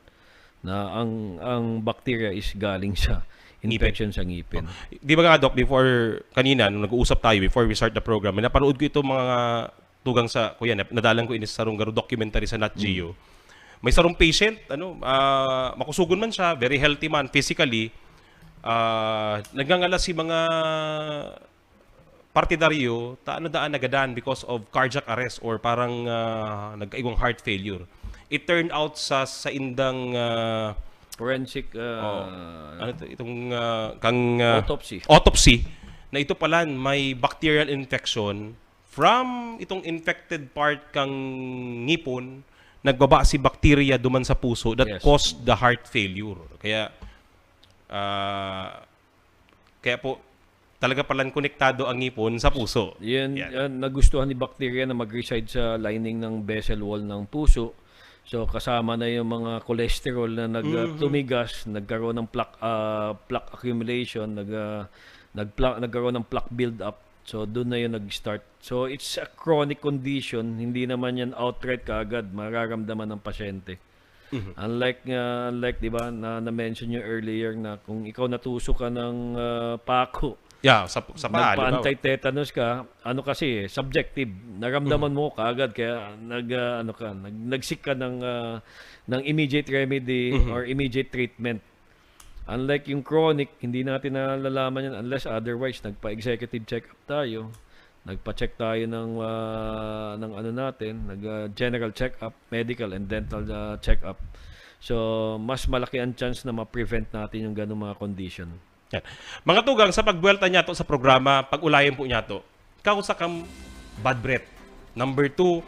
Na ang, ang bacteria is galing sa Ngipin. infection sa ngipin. Oh. Di ba nga, Doc, before, kanina, nung nag-uusap tayo, before we start the program, may napanood ko itong mga tugang sa, kuya, na-, nadalan ko ini sa sarong garo documentary sa Nat Mm. Geo. May sarong patient, ano, ah, makusugon man siya, very healthy man physically, ah, nagngangalas si mga partidaryo, ta ano daan nagadan because of cardiac arrest or parang, ah, nagkaigwang heart failure. It turned out sa, sa indang, ah, Forensic, ah, oh, ano to, itong, ah, kang, ah, autopsy. autopsy, na ito pala may bacterial infection from itong infected part kang ngipon, nagbaba si bacteria duman sa puso that Yes. caused the heart failure. Kaya, ah, kaya po, talaga palang konektado ang ngipon sa puso. Yan, Yan. yan, nagustuhan ni bacteria na mag-reside sa lining ng vessel wall ng puso. So, kasama na yung mga cholesterol na nag, ah, Mhm. tumigas, nagkaroon ng plaque, ah, plaque accumulation, nag, ah, nagpla-, nagkaroon ng plaque build-up. So, doon na yun nag-start. So, it's a chronic condition. Hindi naman yan outright kaagad mararamdaman ng pasyente. Mhm. Unlike nga, unlike, di ba, na, na-mention nyo earlier na kung ikaw natusok ka ng, ah, pako, Yeah, sa, sa paa, halimbawa. nagpa-anti-tetanus ka, ano kasi, eh, subjective. Naramdaman Mhm. mo kaagad, kaya nag, ah, ano ka, nag-, nag-seek ka ng, ah, ng immediate remedy Mhm. or immediate treatment. Unlike yung chronic, hindi natin nalalaman yan unless otherwise nagpa-executive check-up tayo, nagpa-check tayo ng, ah, ng ano natin, nag, ah, general check-up, medical and dental, ah, check-up. So, mas malaki ang chance na ma-prevent natin yung ganung mga condition. Yan. Mga tugang, sa pagbuwelta niyato sa programa, pag-ulayan po niyato, kausa kang bad breath. Number two,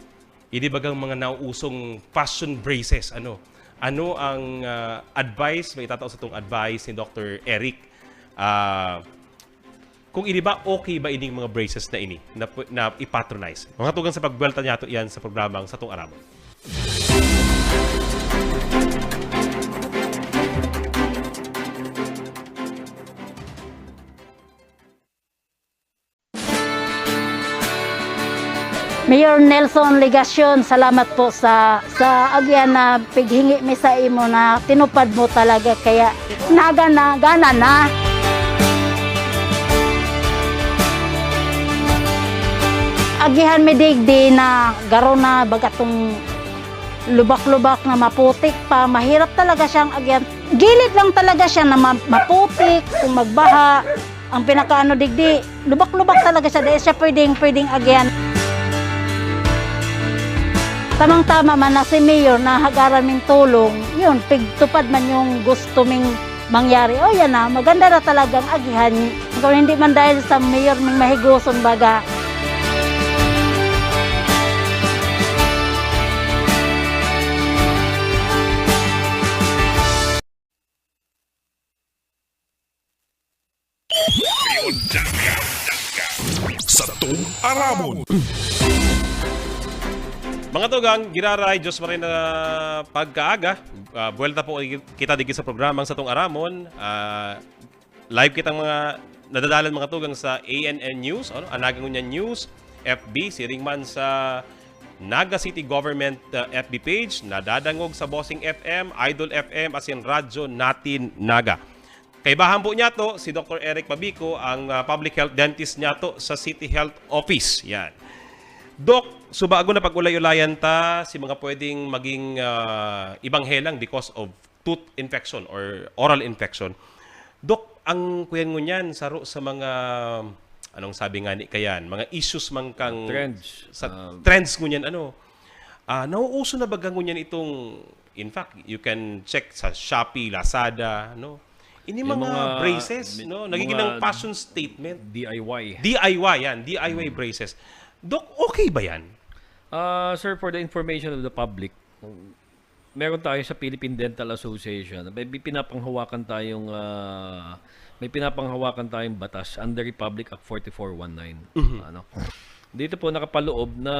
ini bagang mga nauusong fashion braces, ano? Ano ang, ah, advice, may itatao sa tong advice ni Doctor Eric? Ah, kung ini ba, okay ba ining mga braces na ini na pu-, na i-patronize? Mga tugang, sa pagbuwelta niyato yan sa programang Satong Aramon. Mayor Nelson Legacion, salamat po sa, sa agyan na pighingi mi sa imo na tinupad mo talaga, kaya nagana, gana na. Agihan mi digdi na garo na baga tong lubak-lubak na maputik pa, mahirap talaga siyang agyan. Gilid lang talaga siya na ma-, maputik, kung magbaha. Ang pinakaano digdi, lubak-lubak talaga siya, dahil siya pwedeng, pwedeng agyan. Tamang-tama man na si Mayor na hagaran ming tulong, yun, pigtupad man yung gusto ming mangyari. O, yan na, maganda na talagang agihan. Kung hindi man dahil sa Mayor ming mahigoson baga. Satong Aramon. Mga tugang, giraray, Diyos maray na pagkaaga. Ah, buwelta po kita digdi sa programang Satong Aramon. Ah, live kitang mga nadadalan, mga tugang, sa A N N News, ano, Anaga Ngunyan News, F B, siring man sa Naga City Government, ah, F B page, nadadangog sa Bossing F M, Idol F M, asin Radyo Natin Naga. Kaibahan po niya to, si Doctor Eric Pabico, ang, ah, public health dentist niya to sa City Health Office. Yan. Doc, so bago na pag-ulay-ulayan ta, si mga pwedeng maging, ah, ibang helang because of tooth infection or oral infection. Doc, ang kuyan ngunyan, saro sa mga, anong sabi nga ni kayan, mga issues man kang Trends. sa Ah, trends ngunyan, ano, ah, nauuso na ba ngunyan itong, in fact, you can check sa Shopee, Lazada, no? Ini Yung mga mga braces, mi-, no? Nagiging mga ng fashion statement. D I Y. D I Y yan, D I Y Mm. braces. Doc, okay ba yan? Ah, sir, for the information of the public, meron tayo sa Philippine Dental Association. May bi-, pinapanghawakan tayong, ah, may pinapanghawakan tayong batas under Republic Act forty-four one nine. Mhm. Ano? Dito po nakapaloob na,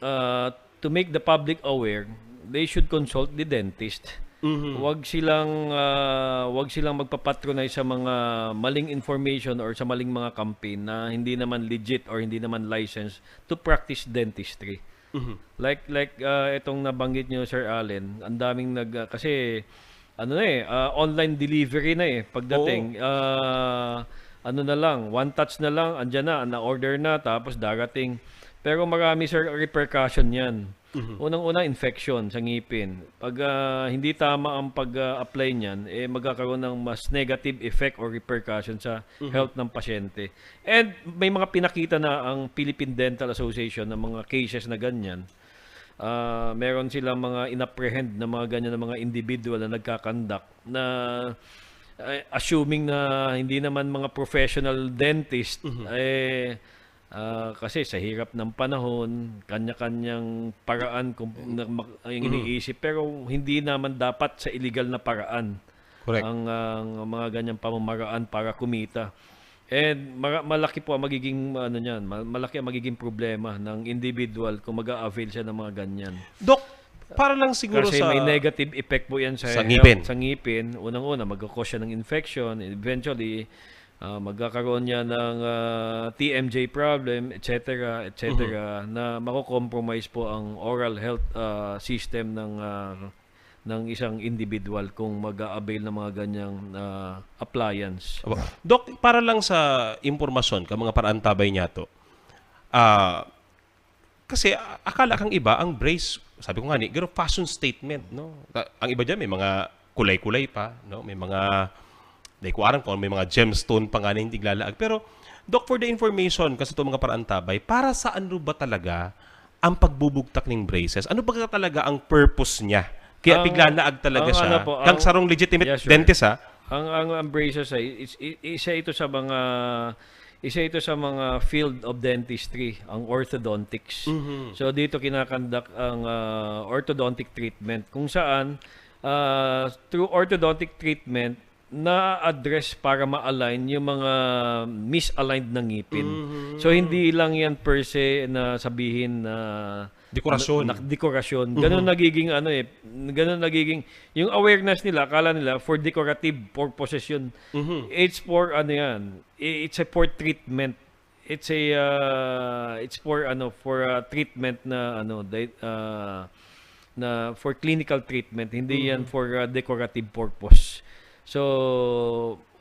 ah, to make the public aware, they should consult the dentist. Mhm. Wag silang, ah, wag silang magpapatronize sa mga maling information or sa maling mga campaign na hindi naman legit or hindi naman licensed to practice dentistry. Mhm. Like, like, ah, itong nabanggit niyo, Sir Allen, ang daming nag-, ah, kasi, ano na eh, ah, online delivery na eh, pagdating. Oo. Ah, ano na lang, one touch na lang, andyan na, na-order na, tapos darating. Pero marami, sir, repercussion yan. Mhm. Unang-una, infection sa ngipin. Pag, ah, hindi tama ang pag-apply niyan, eh, magkakaroon ng mas negative effect or repercussion sa Mhm. health ng pasyente. And may mga pinakita na ang Philippine Dental Association ng mga cases na ganyan. Ah, meron silang mga inapprehend na mga ganyan na mga individual na nagkakandak na, eh, assuming na hindi naman mga professional dentist, Mhm. eh, ah, kasi sa hirap ng panahon, kanya-kanyang paraan kung na mak-, ang Mhm. iniisip, pero hindi naman dapat sa illegal na paraan Correct. ang, ang mga ganyang pamamaraan para kumita. And mara-, malaki po ang magiging, ano niyan, ma-, malaki ang magiging problema ng individual kung mag-a-avail siya ng mga ganyan. Doc, para lang siguro Kasi sa may negative effect po yan sa sa health, ngipin. sa ngipin. Unang-una, magkakos siya ng infection. Eventually, ah, magkakaroon niya ng, ah, T M J problem, et cetera, et cetera, Mhm. na mako-compromise po ang oral health, ah, system ng, ah, ng isang individual kung mag-a-avail ng mga ganyang, ah, appliance. Aba, Doc, para lang sa impormasyon ka, mga paraantabay niya to, ah, kasi a-, akala kang iba, ang brace, sabi ko nga ni, garo fashion statement, no? Ka-, ang iba dyan, may mga kulay-kulay pa, no? May mga, di ko aram kung may mga gemstone pa nga na hindi glalaag. Pero, Doc, for the information, kasi itong mga paraantabay, para saan ro ba talaga ang pagbubugtak ning braces? Ano ba talaga ang purpose niya? Kaya Ang, piglalaag talaga ang siya. ano po, Kang ang sarong legitimate Yes, sir. dentist, ha? Ang, ang, ang braces ay, is-, i-, isa ito sa mga, isa ito sa mga field of dentistry, ang orthodontics. Mhm. So, dito kinakandak ang, ah, orthodontic treatment, kung saan, ah, through orthodontic treatment, na-address para ma-align yung mga misaligned na ngipin. Mhm. So, hindi lang yan per se na sabihin na Dekorasyon. na, na dekorasyon. Ganun Mhm. nagiging ano eh, ganun nagiging, yung awareness nila, akala nila for decorative purposes yun. Mhm. It's for ano yan, i-, it's a for treatment. It's a, ah, it's for ano, for, ah, treatment na ano, di-, ah, na for clinical treatment, hindi yan Mhm. for, ah, decorative purpose. So,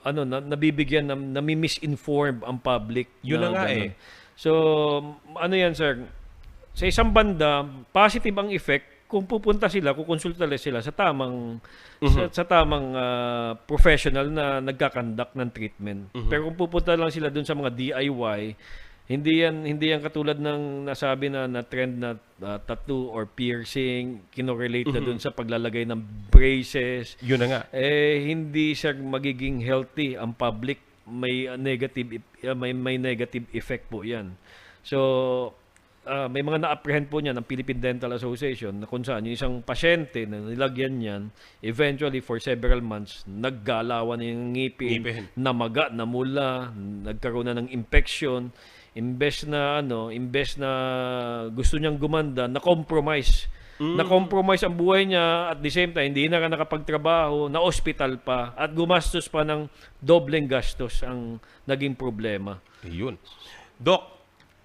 ano, na, nabibigyan, na, nami-misinform ang public Yun na na nga ganun. eh. So, ano yan, sir? Sa isang banda, positive ang effect kung pupunta sila, kukonsulta sila sa tamang, sa, Mhm. sa tamang, ah, professional na nagkakandak ng treatment. Mhm. Pero kung pupunta lang sila dun sa mga D I Y, hindi yan, hindi yan katulad ng nasabi na, na trend na, ah, tattoo or piercing, kinorelate na Mhm. dun sa paglalagay ng braces. Yun na nga. Eh, hindi siya magiging healthy ang public. May, ah, negative ep-, ah, may, may negative effect po yan. So, ah, may mga na-apprehend po niyan ang Philippine Dental Association na kung saan yung isang pasyente na nilagyan niyan, eventually for several months, naggalawan na yung ngipin, Ngipin. namaga, namula, nagkaroon na ng infection. Imbes na, ano, imbes na gusto niyang gumanda, na-compromise. Mm. Na-compromise ang buhay niya, at the same time, hindi na nga nakapagtrabaho, na-ospital pa, at gumastos pa ng dobleng gastos ang naging problema. Yun. Doc,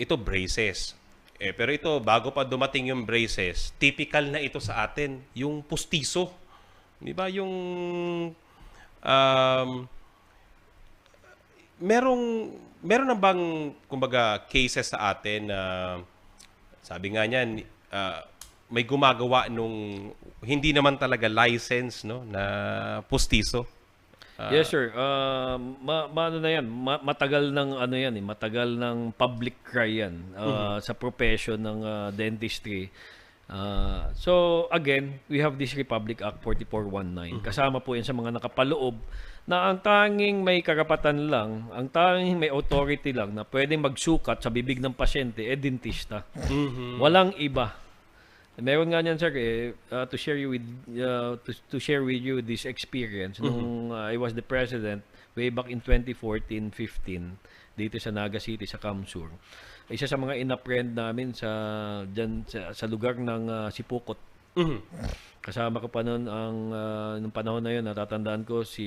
ito braces. Eh, pero ito, bago pa dumating yung braces, typical na ito sa atin, yung pustiso. Di ba? Yung, um, merong, meron na bang, kumbaga, cases sa atin na, sabi nga niyan, ah, may gumagawa nung hindi naman talaga license, no, na pustiso? Ah, Yes, sir. Ah, ma maano na 'yan, ma matagal ng ano 'yan, eh, matagal ng public cry 'yan, ah, sa profession ng, ah, dentistry. Ah, so again, we have this Republic Act forty-four one nine. Kasama po 'yan sa mga nakapaloob na ang tanging may karapatan lang, ang tanging may authority lang na pwedeng magsukat sa bibig ng pasyente, eh, dentista. Walang iba. Meron nga niyan, sir, eh, ah, to share you with, ah, to, to share with you this experience nung, ah, I was the president way back in twenty fourteen fifteen dito sa Naga City, sa Kamsur. Isa sa mga inapprehend namin sa, dyan, sa, sa lugar ng, ah, Sipukot. Mhm. Kasama ko pa noon ang, ah, nung panahon na yun, natatandaan ko si,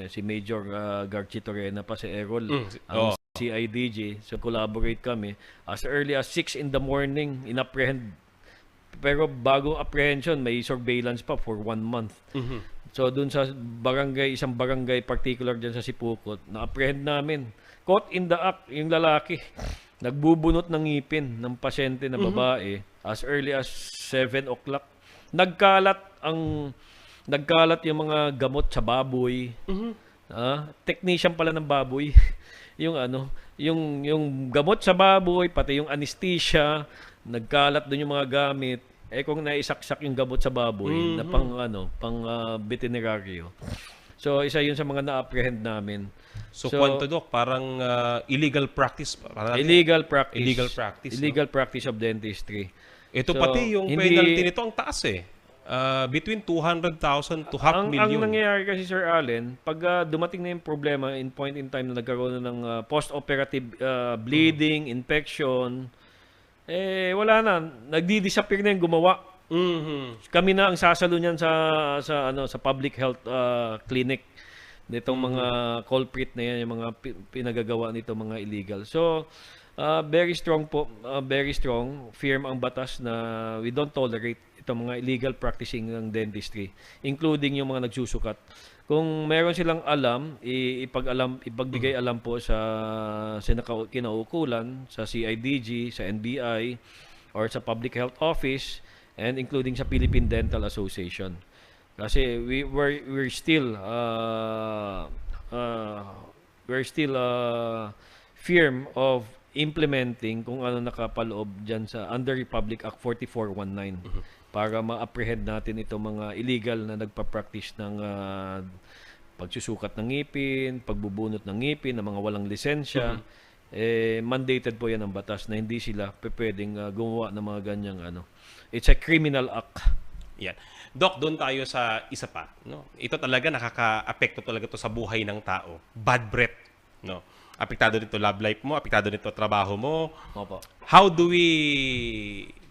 si Major, ah, Garchi Torena pa, si Errol, Mm, si- ang oo. C I D G. So, collaborate kami. As early as six in the morning, inapprehend. Pero bago apprehension, may surveillance pa for one month. Mhm. So, dun sa barangay, isang barangay particular dyan sa Sipukot, na-apprehend namin. Caught in the act, yung lalaki. Nagbubunot ng ngipin ng pasyente na babae as early as seven o'clock. Nagkalat ang, nagkalat yung mga gamot sa baboy. Mhm. Ah, technician pala ng baboy. Yung ano, yung, yung gamot sa baboy, pati yung anesthesia, nagkalat dun yung mga gamit. Eh, kung naisaksak yung gamot sa baboy na pang, ano, pang, ah, veterinaryo. So, isa yun sa mga na-apprehend namin. So, So, kwanto, Doc, parang ah, illegal practice. Parang Illegal practice. Illegal practice, no? Illegal practice of dentistry. Ito So, pati yung hindi penalty nito ang taas eh. Ah, between two hundred thousand to half Ang, ang million. nangyayari kasi, Sir Allen, pag ah, dumating na yung problema in point in time na nagkaroon na ng ah, post-operative ah, bleeding, infection, eh wala na. Nagdi-disappear na yung gumawa. Mhm. Kami na ang sasalo niyan sa, sa, ano, sa public health ah, clinic. Nitong mga culprit na yan, yung mga pi- pinagagawa nito, mga illegal. So, ah, very strong po, ah, very strong, firm ang batas na we don't tolerate itong mga illegal practicing ng dentistry, including yung mga nagsusukat. Kung meron silang alam, i- ipag-alam, ipagbigay alam po sa, sa naka- kinauukulan, sa C I D G, sa N B I, or sa Public Health Office, and including sa Philippine Dental Association. Kasi we, we're, we're still, uh, uh, we're still uh, firm of implementing kung ano nakapaloob dyan sa under Republic Act forty-four one nine para ma-apprehend natin itong mga illegal na nagpa-practice ng ah, pagsusukat ng ngipin, pagbubunot ng ngipin, ng mga walang lisensya. Eh, mandated po yan ng batas na hindi sila pe- pwedeng ah, gumawa ng mga ganyang ano. It's a criminal act. Yan. Doc, doon tayo sa isa pa, no? Ito talaga nakakaapekto talaga to sa buhay ng tao. Bad breath, no? Apektado nito love life mo, apektado nito trabaho mo. Opo. How do we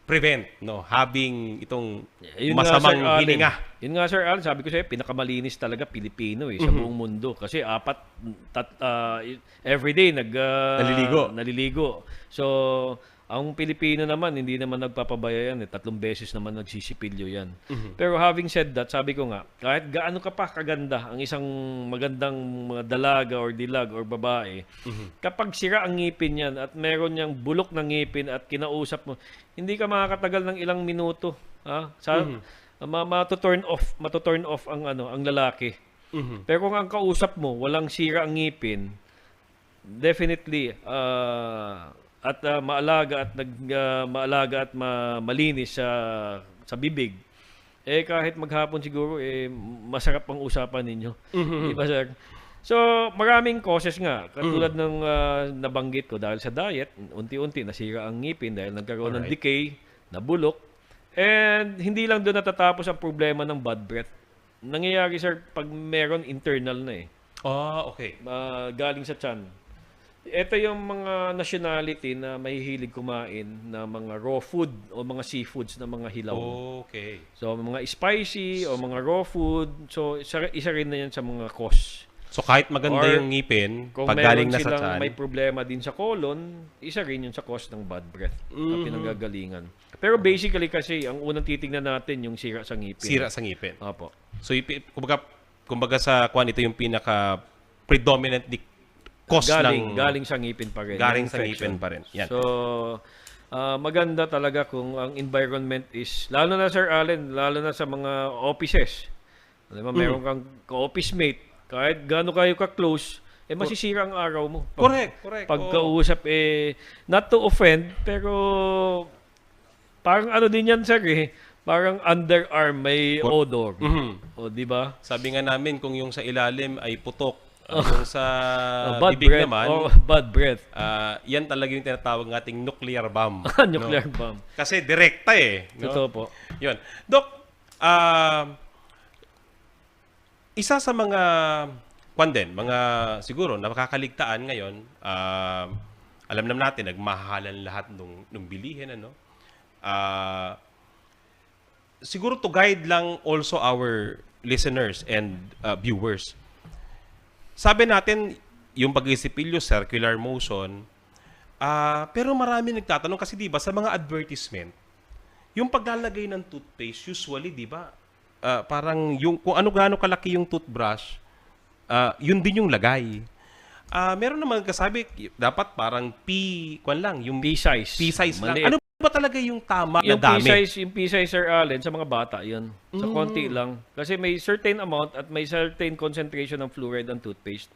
prevent, no, having itong Yun nga, masamang Sir Allen. hininga? Yun nga, Sir Allen, sabi ko sa'yo, pinakamalinis talaga Pilipino eh, sa buong mundo. Kasi apat, tat, ah, everyday nag, ah, Naliligo. naliligo. So, ang Pilipino naman, hindi naman nagpapabaya yan eh. Tatlong beses naman nagsisipilyo yan. Pero having said that, sabi ko nga, kahit gaano ka pa kaganda ang isang magandang mga dalaga or dilag or babae, kapag sira ang ngipin yan at meron niyang bulok na ngipin at kinausap mo, hindi ka makakatagal ng ilang minuto. Ha? Sa, ma- mato-turn off, mato-turn off ang ano, ang lalaki. Mhm. Pero kung ang kausap mo, walang sira ang ngipin, definitely, ah, at ah, maalaga at nag ah, maalaga at ma- malinis sa sa bibig, eh kahit maghapon siguro eh masarap ang usapan ninyo. Di ba, sir? So, maraming causes nga. Katulad ng ah, nabanggit ko, dahil sa diet, unti-unti nasira ang ngipin dahil nagkaroon ng Alright. decay, nabulok. And hindi lang doon natatapos ang problema ng bad breath. Nangyayari, sir, pag meron internal na eh. Ah, okay. Ah, galing sa tiyan. Ito yung mga nationality na mahihilig kumain na mga raw food o mga seafoods na mga hilaw. Okay. So, mga spicy o mga raw food. So, isa, isa rin na yan sa mga cause. So kahit maganda Or yung ngipin, Kung pag galing meron na sa silang tiyan, may problema din sa colon, isa rin yun sa cause ng bad breath na Mhm. pinanggagalingan. Pero basically kasi, ang unang titignan natin yung sira sa ngipin. sira sa ngipin. Opo. So ipi- kumbaga, kumbaga sa kwan, ito yung pinaka predominantly cause Galing, ng galing sa ngipin pa rin. galing Yung sa ngipin infection. pa rin. Yan. So, ah, maganda talaga kung ang environment is, lalo na, Sir Allen, lalo na sa mga offices. Alam mo, Mm. meron kang ka-office mate, kahit gaano kayo ka-close, eh, masisira ang araw mo. Pag- Correct, correct. Oo. Pagkausap, eh, not to offend, pero parang ano din yan, sir, eh. Parang underarm, may Cor- odor. Mhm. O, di ba? Sabi nga namin, kung yung sa ilalim ay putok, ah, yung sa Oh, bad bibig breath. naman, Oh, bad breath. ah, yan talaga yung tinatawag nating nuclear bomb. Nuclear no? bomb. Kasi direkta eh. No? Totoo po. Yun. Doc, ah, isa sa mga, kwan din, mga siguro, nakakaligtaan ngayon, ah, alam naman natin, nagmahalan lahat nung, nung bilihin, ano? Ah, siguro to guide lang also our listeners and ah, viewers. Sabi natin, yung pag-isipilyo, circular motion, ah, pero marami nagtatanong kasi, di ba, sa mga advertisement, yung paglalagay ng toothpaste, usually, di ba, ah, parang yung, kung ano gaano kalaki yung toothbrush, ah, yun din yung lagay. Ah, meron naman nagkasabi, dapat parang P, kwan lang, yung Pea size. Pea size lang. Maliit. Ano ba talaga yung tama Yung na dami? Pea size, yung Pea size, Sir Allen, sa mga bata yun. Sa Mm. konti lang. Kasi may certain amount at may certain concentration ng fluoride ang toothpaste.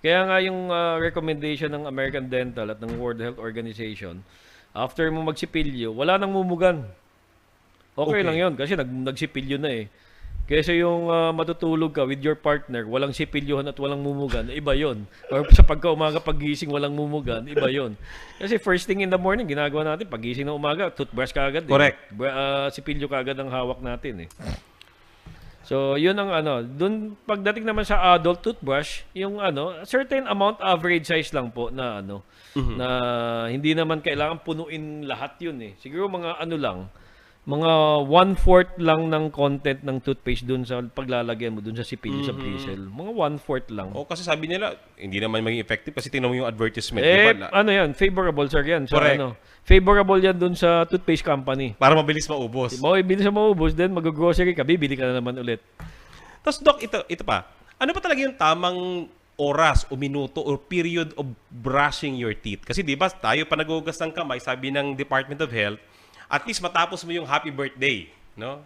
Kaya nga yung ah, recommendation ng American Dental at ng World Health Organization, after mo magsipilyo, wala nang mumugan. Okay, Okay. lang yun kasi nag, nagsipilyo na eh. Kesa yung ah, matutulog ka with your partner, walang sipilyuhan at walang mumugan, iba yun. Or sa pagkaumaga pagising, walang mumugan, iba yun. Kasi first thing in the morning, ginagawa natin, pagising na umaga, toothbrush ka agad. Eh. Correct. Bra- ah, sipilyo ka agad ang hawak natin eh. So, yun ang ano, dun pagdating naman sa adult toothbrush, yung ano, certain amount, average size lang po na ano, Mhm. na hindi naman kailangan punuin lahat yun eh. Siguro mga ano lang, mga one-fourth lang ng content ng toothpaste dun sa paglalagyan mo dun sa sipilyo, sa Mhm. bristle. Mga one-fourth lang. O kasi sabi nila, hindi naman maging effective kasi tingnan mo yung advertisement. Eh, di ba? La- ano yan? Favorable, sir, yan. Sa Correct. Ano, favorable yan dun sa toothpaste company. Para mabilis maubos. Mabilis na maubos, then mag-grocery ka, bibili ka na naman ulit. Tapos, Doc, ito, ito pa. Ano ba talaga yung tamang oras o minuto or period of brushing your teeth? Kasi di ba tayo pa naghuhugas ng kamay, sabi ng Department of Health, at least matapos mo yung happy birthday, no?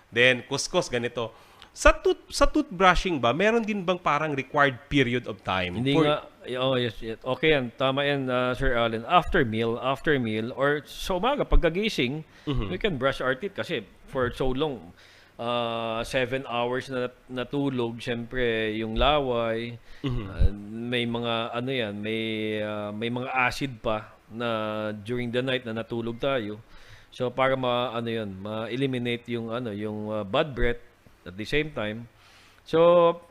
Then, kuskus, ganito. Sa tooth, sa toothbrushing ba, meron din bang parang required period of time? Hindi For- nga, oh yes, yes. Okay yan, tama yan, ah, Sir Allen. After meal, after meal, or sa umaga, pagkagising, Mhm. we can brush our teeth kasi for so long, ah, seven hours na natulog, syempre, yung laway, Mhm. ah, may mga, ano yan, may, ah, may mga acid pa na during the night na natulog tayo. So, para ma, ano yun, ma-eliminate yung, ano, yung ah, bad breath at the same time. So,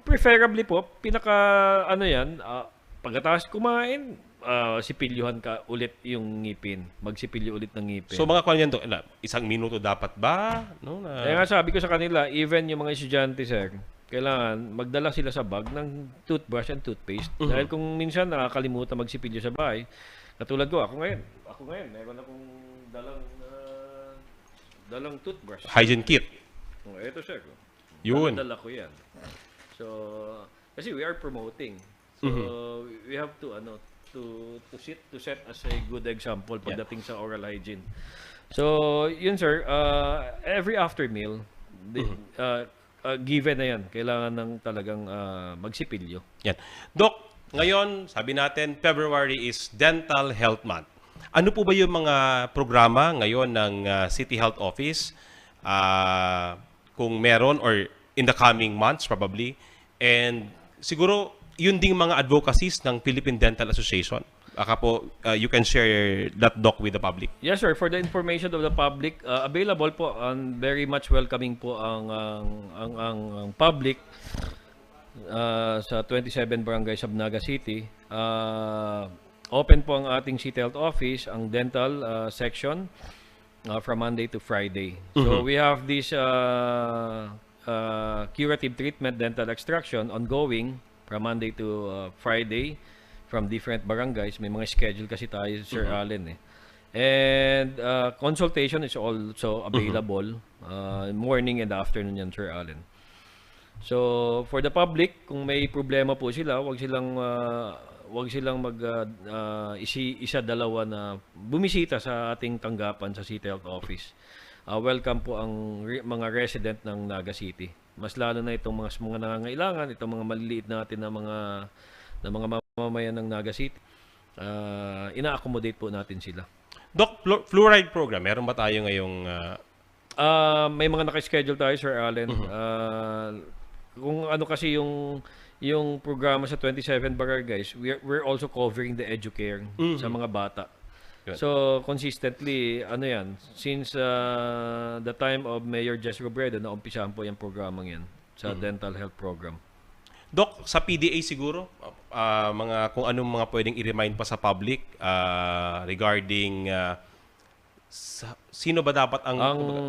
preferably po, pinaka, ano yan, ah, pagkatapos kumain, ah, sipilyuhan ka ulit yung ngipin. Magsipilyo ulit ng ngipin. So, mga kwan yan, Doc, na, isang minuto dapat ba? No, na... Kaya nga sabi ko sa kanila, even yung mga estudyante, sir, kailangan magdala sila sa bag ng toothbrush and toothpaste. Mhm. Dahil kung minsan nakakalimutan magsipilyo sa bahay, katulad ko, ako ngayon, ako ngayon, meron akong dalang, ah, dalang toothbrush. Hygiene kit. Oh, eto, sir. Yun. Dala ko yan. So, kasi we are promoting. So, Mhm. we have to, ano, to to set to set as a good example pagdating sa oral hygiene. So, yun, sir, uh, every after meal, di- Mhm. uh, uh, given na yan, kailangan ng talagang uh, magsipilyo. Yan. Doc, ngayon, sabi natin, February is Dental Health Month. Ano po ba yung mga programa ngayon ng ah, City Health Office? Ah, kung meron or in the coming months probably. And siguro, yun ding mga advocacies ng Philippine Dental Association. Aka po, ah, you can share that, Doc, with the public. Yes, sir. For the information of the public, uh, available po and very much welcoming po ang ang ang, ang, ang public uh, sa twenty-seven barangays of Naga City. Uh, open po ang ating City Health Office, ang dental uh, section uh, from Monday to Friday. So Mhm. we have this uh, uh, curative treatment, dental extraction, ongoing from Monday to, uh, Friday, from different barangays. May mga schedule kasi tayo, Sir Mhm. Allen, eh. And, uh, consultation is also Mhm. available, uh, morning and afternoon yan, Sir Allen. So, for the public, kung may problema po sila, wag silang, ah, wag silang mag, ah, ah, isi-, isa-dalawa na bumisita sa ating tanggapan sa City Health Office. Ah, welcome po ang re-, mga resident ng Naga City. Mas lalo na itong mga, mga nangangailangan, itong mga maliliit natin na mga, na mga mamamayan ng Naga City. Ah, ina-accommodate po natin sila. Doc, flu-, fluoride program, meron ba tayo ngayong, ah, Ah, may mga naka-schedule tayo, Sir Allen. Mhm. Ah, kung ano kasi yung, yung programa sa twenty-seven barangays, we're, we're also covering the educare Mhm. sa mga bata. Yun. So, consistently, ano yan, since, ah, the time of Mayor Jess Robredo, naumpisahan po yung programang yan sa Mhm. dental health program. Doc, sa P D A siguro, ah, mga, kung anong mga pwedeng i-remind pa sa public, ah, regarding, ah, sa, sino ba dapat ang, Ang, kumbaga,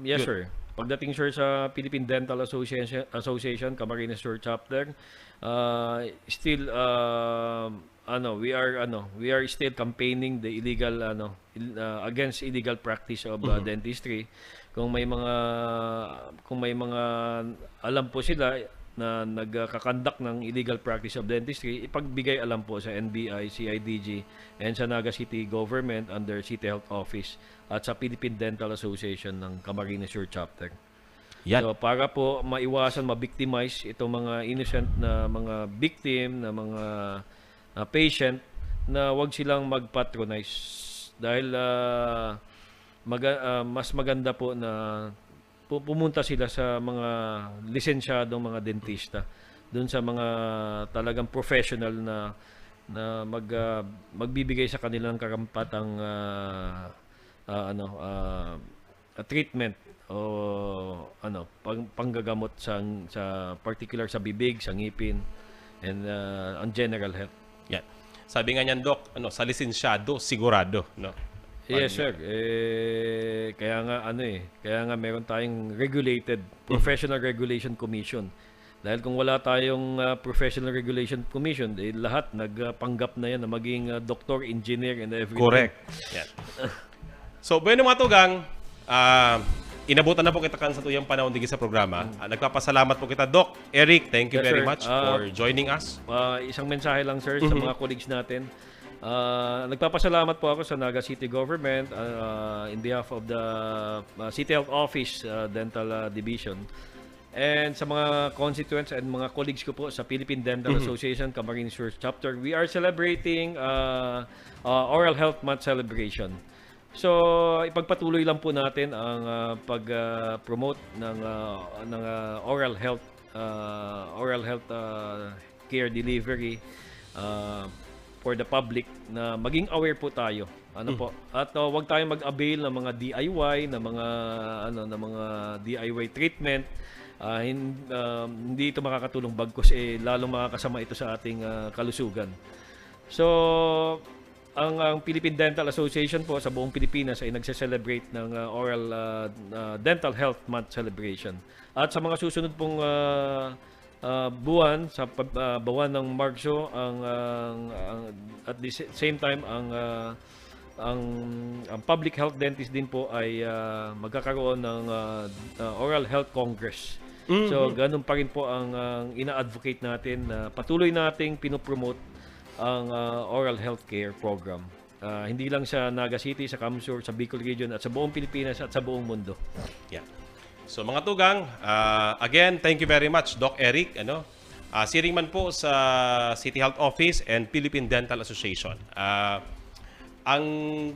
yes, yun. Sir. Pagdating, sir, sa Philippine Dental Association, Association, Camarines Sur Chapter, ah, still, ah, ano, we are, ano, we are still campaigning the illegal, ano, il-, ah, against illegal practice of, ah, Mhm. dentistry. Kung may mga, kung may mga alam po sila na nagkakandak ng illegal practice of dentistry, ipagbigay alam po sa N B I, C I D G, and sa Naga City Government under City Health Office at sa Philippine Dental Association ng Camarines Sur Chapter. Yan. So, para po maiwasan, ma-victimize itong mga innocent na mga victim, na mga, ah, patient, na wag silang mag-patronize. Dahil, ah, maga-, ah, mas maganda po na pu-, pumunta sila sa mga lisensyadong mga dentista, dun sa mga talagang professional na, na mag-, ah, magbibigay sa kanila ng karampatang, ah, ah, ano, ah, ah, treatment o ano, pang-, panggagamot sa, sa particular sa bibig, sa ngipin, and, ah, ang general health. Yan. Sabi nga niyan, Doc, ano, sa lisensyado, sigurado, no? Yes, Pag sir. Eh, kaya nga, ano eh, kaya nga meron tayong regulated, Mhm. Professional Regulation Commission. Dahil kung wala tayong, ah, Professional Regulation Commission, eh, lahat nagpanggap na yan na maging, ah, doktor, engineer, and everything. Correct. Yan. So, bueno, mga tugang, ah, inabutan na po kita kan satuyang panahon digdi sa programa. Mm. Ah, nagpapasalamat po kita, Doc Eric. Thank you Yes, very sir. much Ah, for joining us. ah, isang mensahe lang, sir, sa Mhm. mga colleagues natin. Ah, nagpapasalamat po ako sa Naga City Government, ah, in behalf of the, ah, City Health Office, ah, Dental, ah, Division, and sa mga constituents and mga colleagues ko po sa Philippine Dental Mhm. Association Camarines Sur Chapter. We are celebrating, ah, ah, Oral Health Month celebration. So, ipagpatuloy lang po natin ang, ah, pag, ah, promote ng, ah, ng, ah, oral health, ah, oral health, ah, care delivery, ah, for the public na maging aware po tayo. Ano Mm. po? At, ah, wag tayong mag-avail ng mga D I Y, na mga, ano, na mga D I Y treatment. Ah, hin-, ah, hindi ito makakatulong, bagkus, eh, lalong makakasama ito sa ating, ah, kalusugan. So, ang, ang Philippine Dental Association po sa buong Pilipinas ay nagse-celebrate ng, ah, Oral, ah, ah, Dental Health Month celebration. At sa mga susunod pong, ah, ah, buwan, sa pab-, ah, buwan ng Marso, ang, ang, ang, at the sa-, same time, ang, ah, ang, ang public health dentist din po ay, ah, magkakaroon ng, ah, ah, Oral Health Congress. So, Mhm. ganun pa rin po ang, ang ina-advocate natin na patuloy nating pinopromote ang, ah, oral health care program. Ah, hindi lang sa Naga City, sa CamSur, sa Bicol Region, at sa buong Pilipinas at sa buong mundo. Yeah. So, mga tugang, ah, again, thank you very much, Doc Eric, ano? Ah, siring man po sa City Health Office and Philippine Dental Association. Ah, ang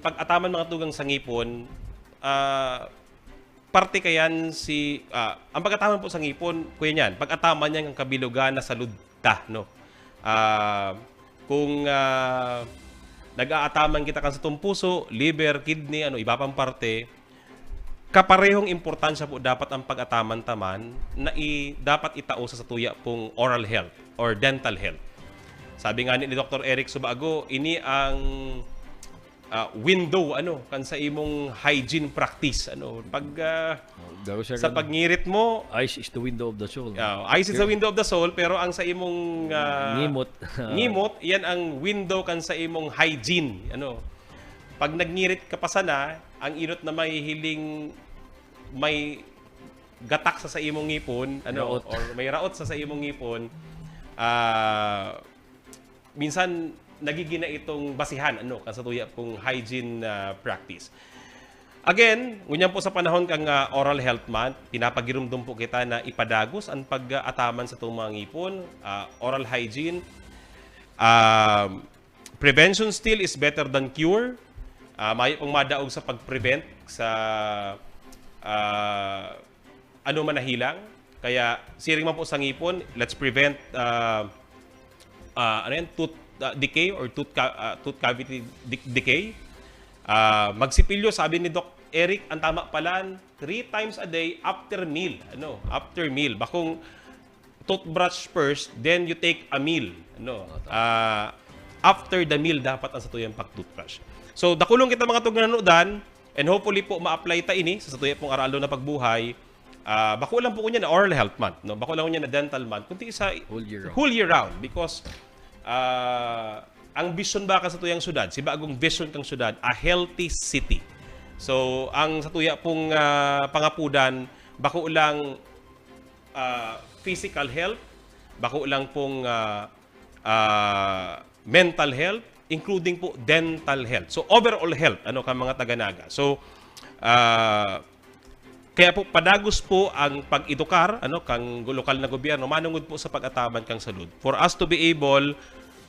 pag-ataman, mga tugang, sa ngipon, ah, parte kayan si, ah, ang pag-ataman po sa ngipon, kuya niyan, pag-ataman niyan ang kabilugan na salud ta, no? Ah, kung, ah, nag-aataman kita kan satong puso, liver, kidney, ano, iba pang parte, kaparehong importansya po dapat ang pag-ataman ta man na i-, dapat itao sa satuya pong oral health or dental health. Sabi nga ni, ni Doktor Eric Subago, ini ang, ah, window, ano, kan sa imong hygiene practice, ano. Pag, ah, Daw siya sa kan- pagngirit mo, Eyes is the window of the soul. ah, eyes is the window of the soul, pero ang sa imong ah, Ngimot. ngimot, yan ang window kan sa imong hygiene, ano. Pag nagngirit ka pa sana, ang inot na mahihiling may gatak sa sa imong ngipon, ano, Raot. or may raot sa sa imong ngipon, ah, minsan nagiging na itong basihan, ano, kan sa tuya pong hygiene ah, practice. Again, ngunyan po sa panahon kang ah, Oral Health Month, pinapagirumdom po kita na ipadagos ang pag-ataman sa itong mga ngipon, ah, oral hygiene. Um, prevention still is better than cure. Ah, mayo pong madaog sa pag-prevent sa ah, ano man nahilang. Kaya siring man po sa ngipon, let's prevent ah, ah, ano yan, tooth ah, decay or tooth, ca- ah, tooth cavity de- decay. Ah, magsipilyo, sabi ni Doc Eric, ang tama pala, three times a day after meal. Ano, after meal. Bakong toothbrush first, then you take a meal. Ano, ah, after the meal, dapat ang satuyang pag-toothbrush. So, dakulon kita mga tugnanudan, and hopefully po, ma-apply ta ini sa satuya pong aral na pagbuhay. Ah, bako lang po kunya na oral health month, no? Bako lang kunya na dental month, kundi sa Whole year round. whole year round because ah, ang vision ba kan satuyang syudad, si bagong vision kang syudad, a healthy city. So, ang satuya pong ah, pangapudan, bako lang ah, physical health, bako lang pong ah, ah, mental health, including po dental health. So, overall health, ano, kan mga taga-Naga. So, ah, kaya po, padagos po ang pag-edukar, ano, kang lokal na gobyerno, manungod po sa pag-ataman kang salud. For us to be able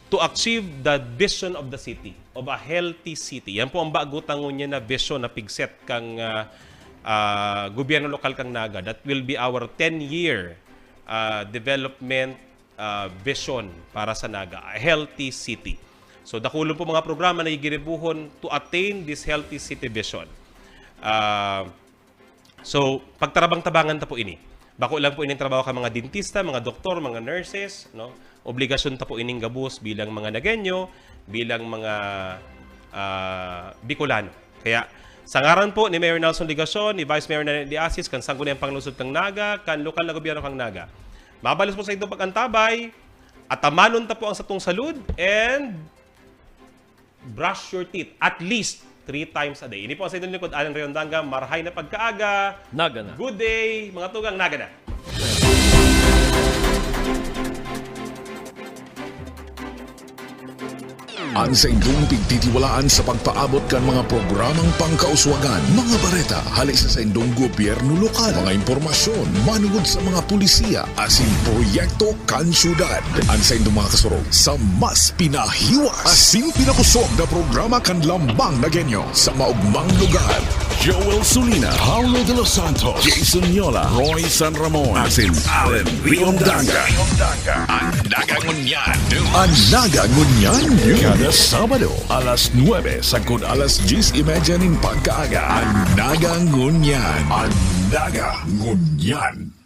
to achieve the vision of the city, of a healthy city. Yan po ang bago tangon niya na vision na pigset kang ah, ah, gobyerno lokal kang Naga. That will be our ten-year ah, development ah, vision para sa Naga, a healthy city. So, dakulon po mga programa na gigiribuhon to attain this healthy city vision. Ah, so, pagtarabang-tabangan ta po ini. Bako lang po ining trabaho ka mga dentista, mga doktor, mga nurses, no? Obligasyon ta po ining gabos bilang mga Nagueño, bilang mga ah, Bicolano. Kaya, sa ngaran po ni Mayor Nelson Legacion, ni Vice Mayor Nene de Asis, kan Sangguniang Panglungsod kang Naga, kan lokal na gobyerno kang Naga, mabalos po sa itong pag-antabay, atamanon ta po ang satong salud, and brush your teeth at least three times a day. Ini po ang sa inyong lingkod, Alan Rayondanga. Marhay na pagkaaga. Naga na. Good day, mga tugang. Naga na. An saindong pigtitiwalaan sa pagpaabot kan mga programang pangkauswagan, mga bareta hali sa saindong gobyerno lokal, mga impormasyon manungod sa mga pulisiya asin proyekto kan syudad. An saindong mga kasurog sa mas pinahiwas asin pinakusog na programa kan Lambang Nagueño sa maugmang lugar. Joel Sulina, Paulo de los Santos, Jason Yola, Roy San Ramon, asin Allen Riondanga. An Naga Ngunyan. An Naga Ngunyan. Kada Sabado, alas nuebe sagkod alas dyes y media nin pagkaaga. An Naga Ngunyan. An Naga Ngunyan.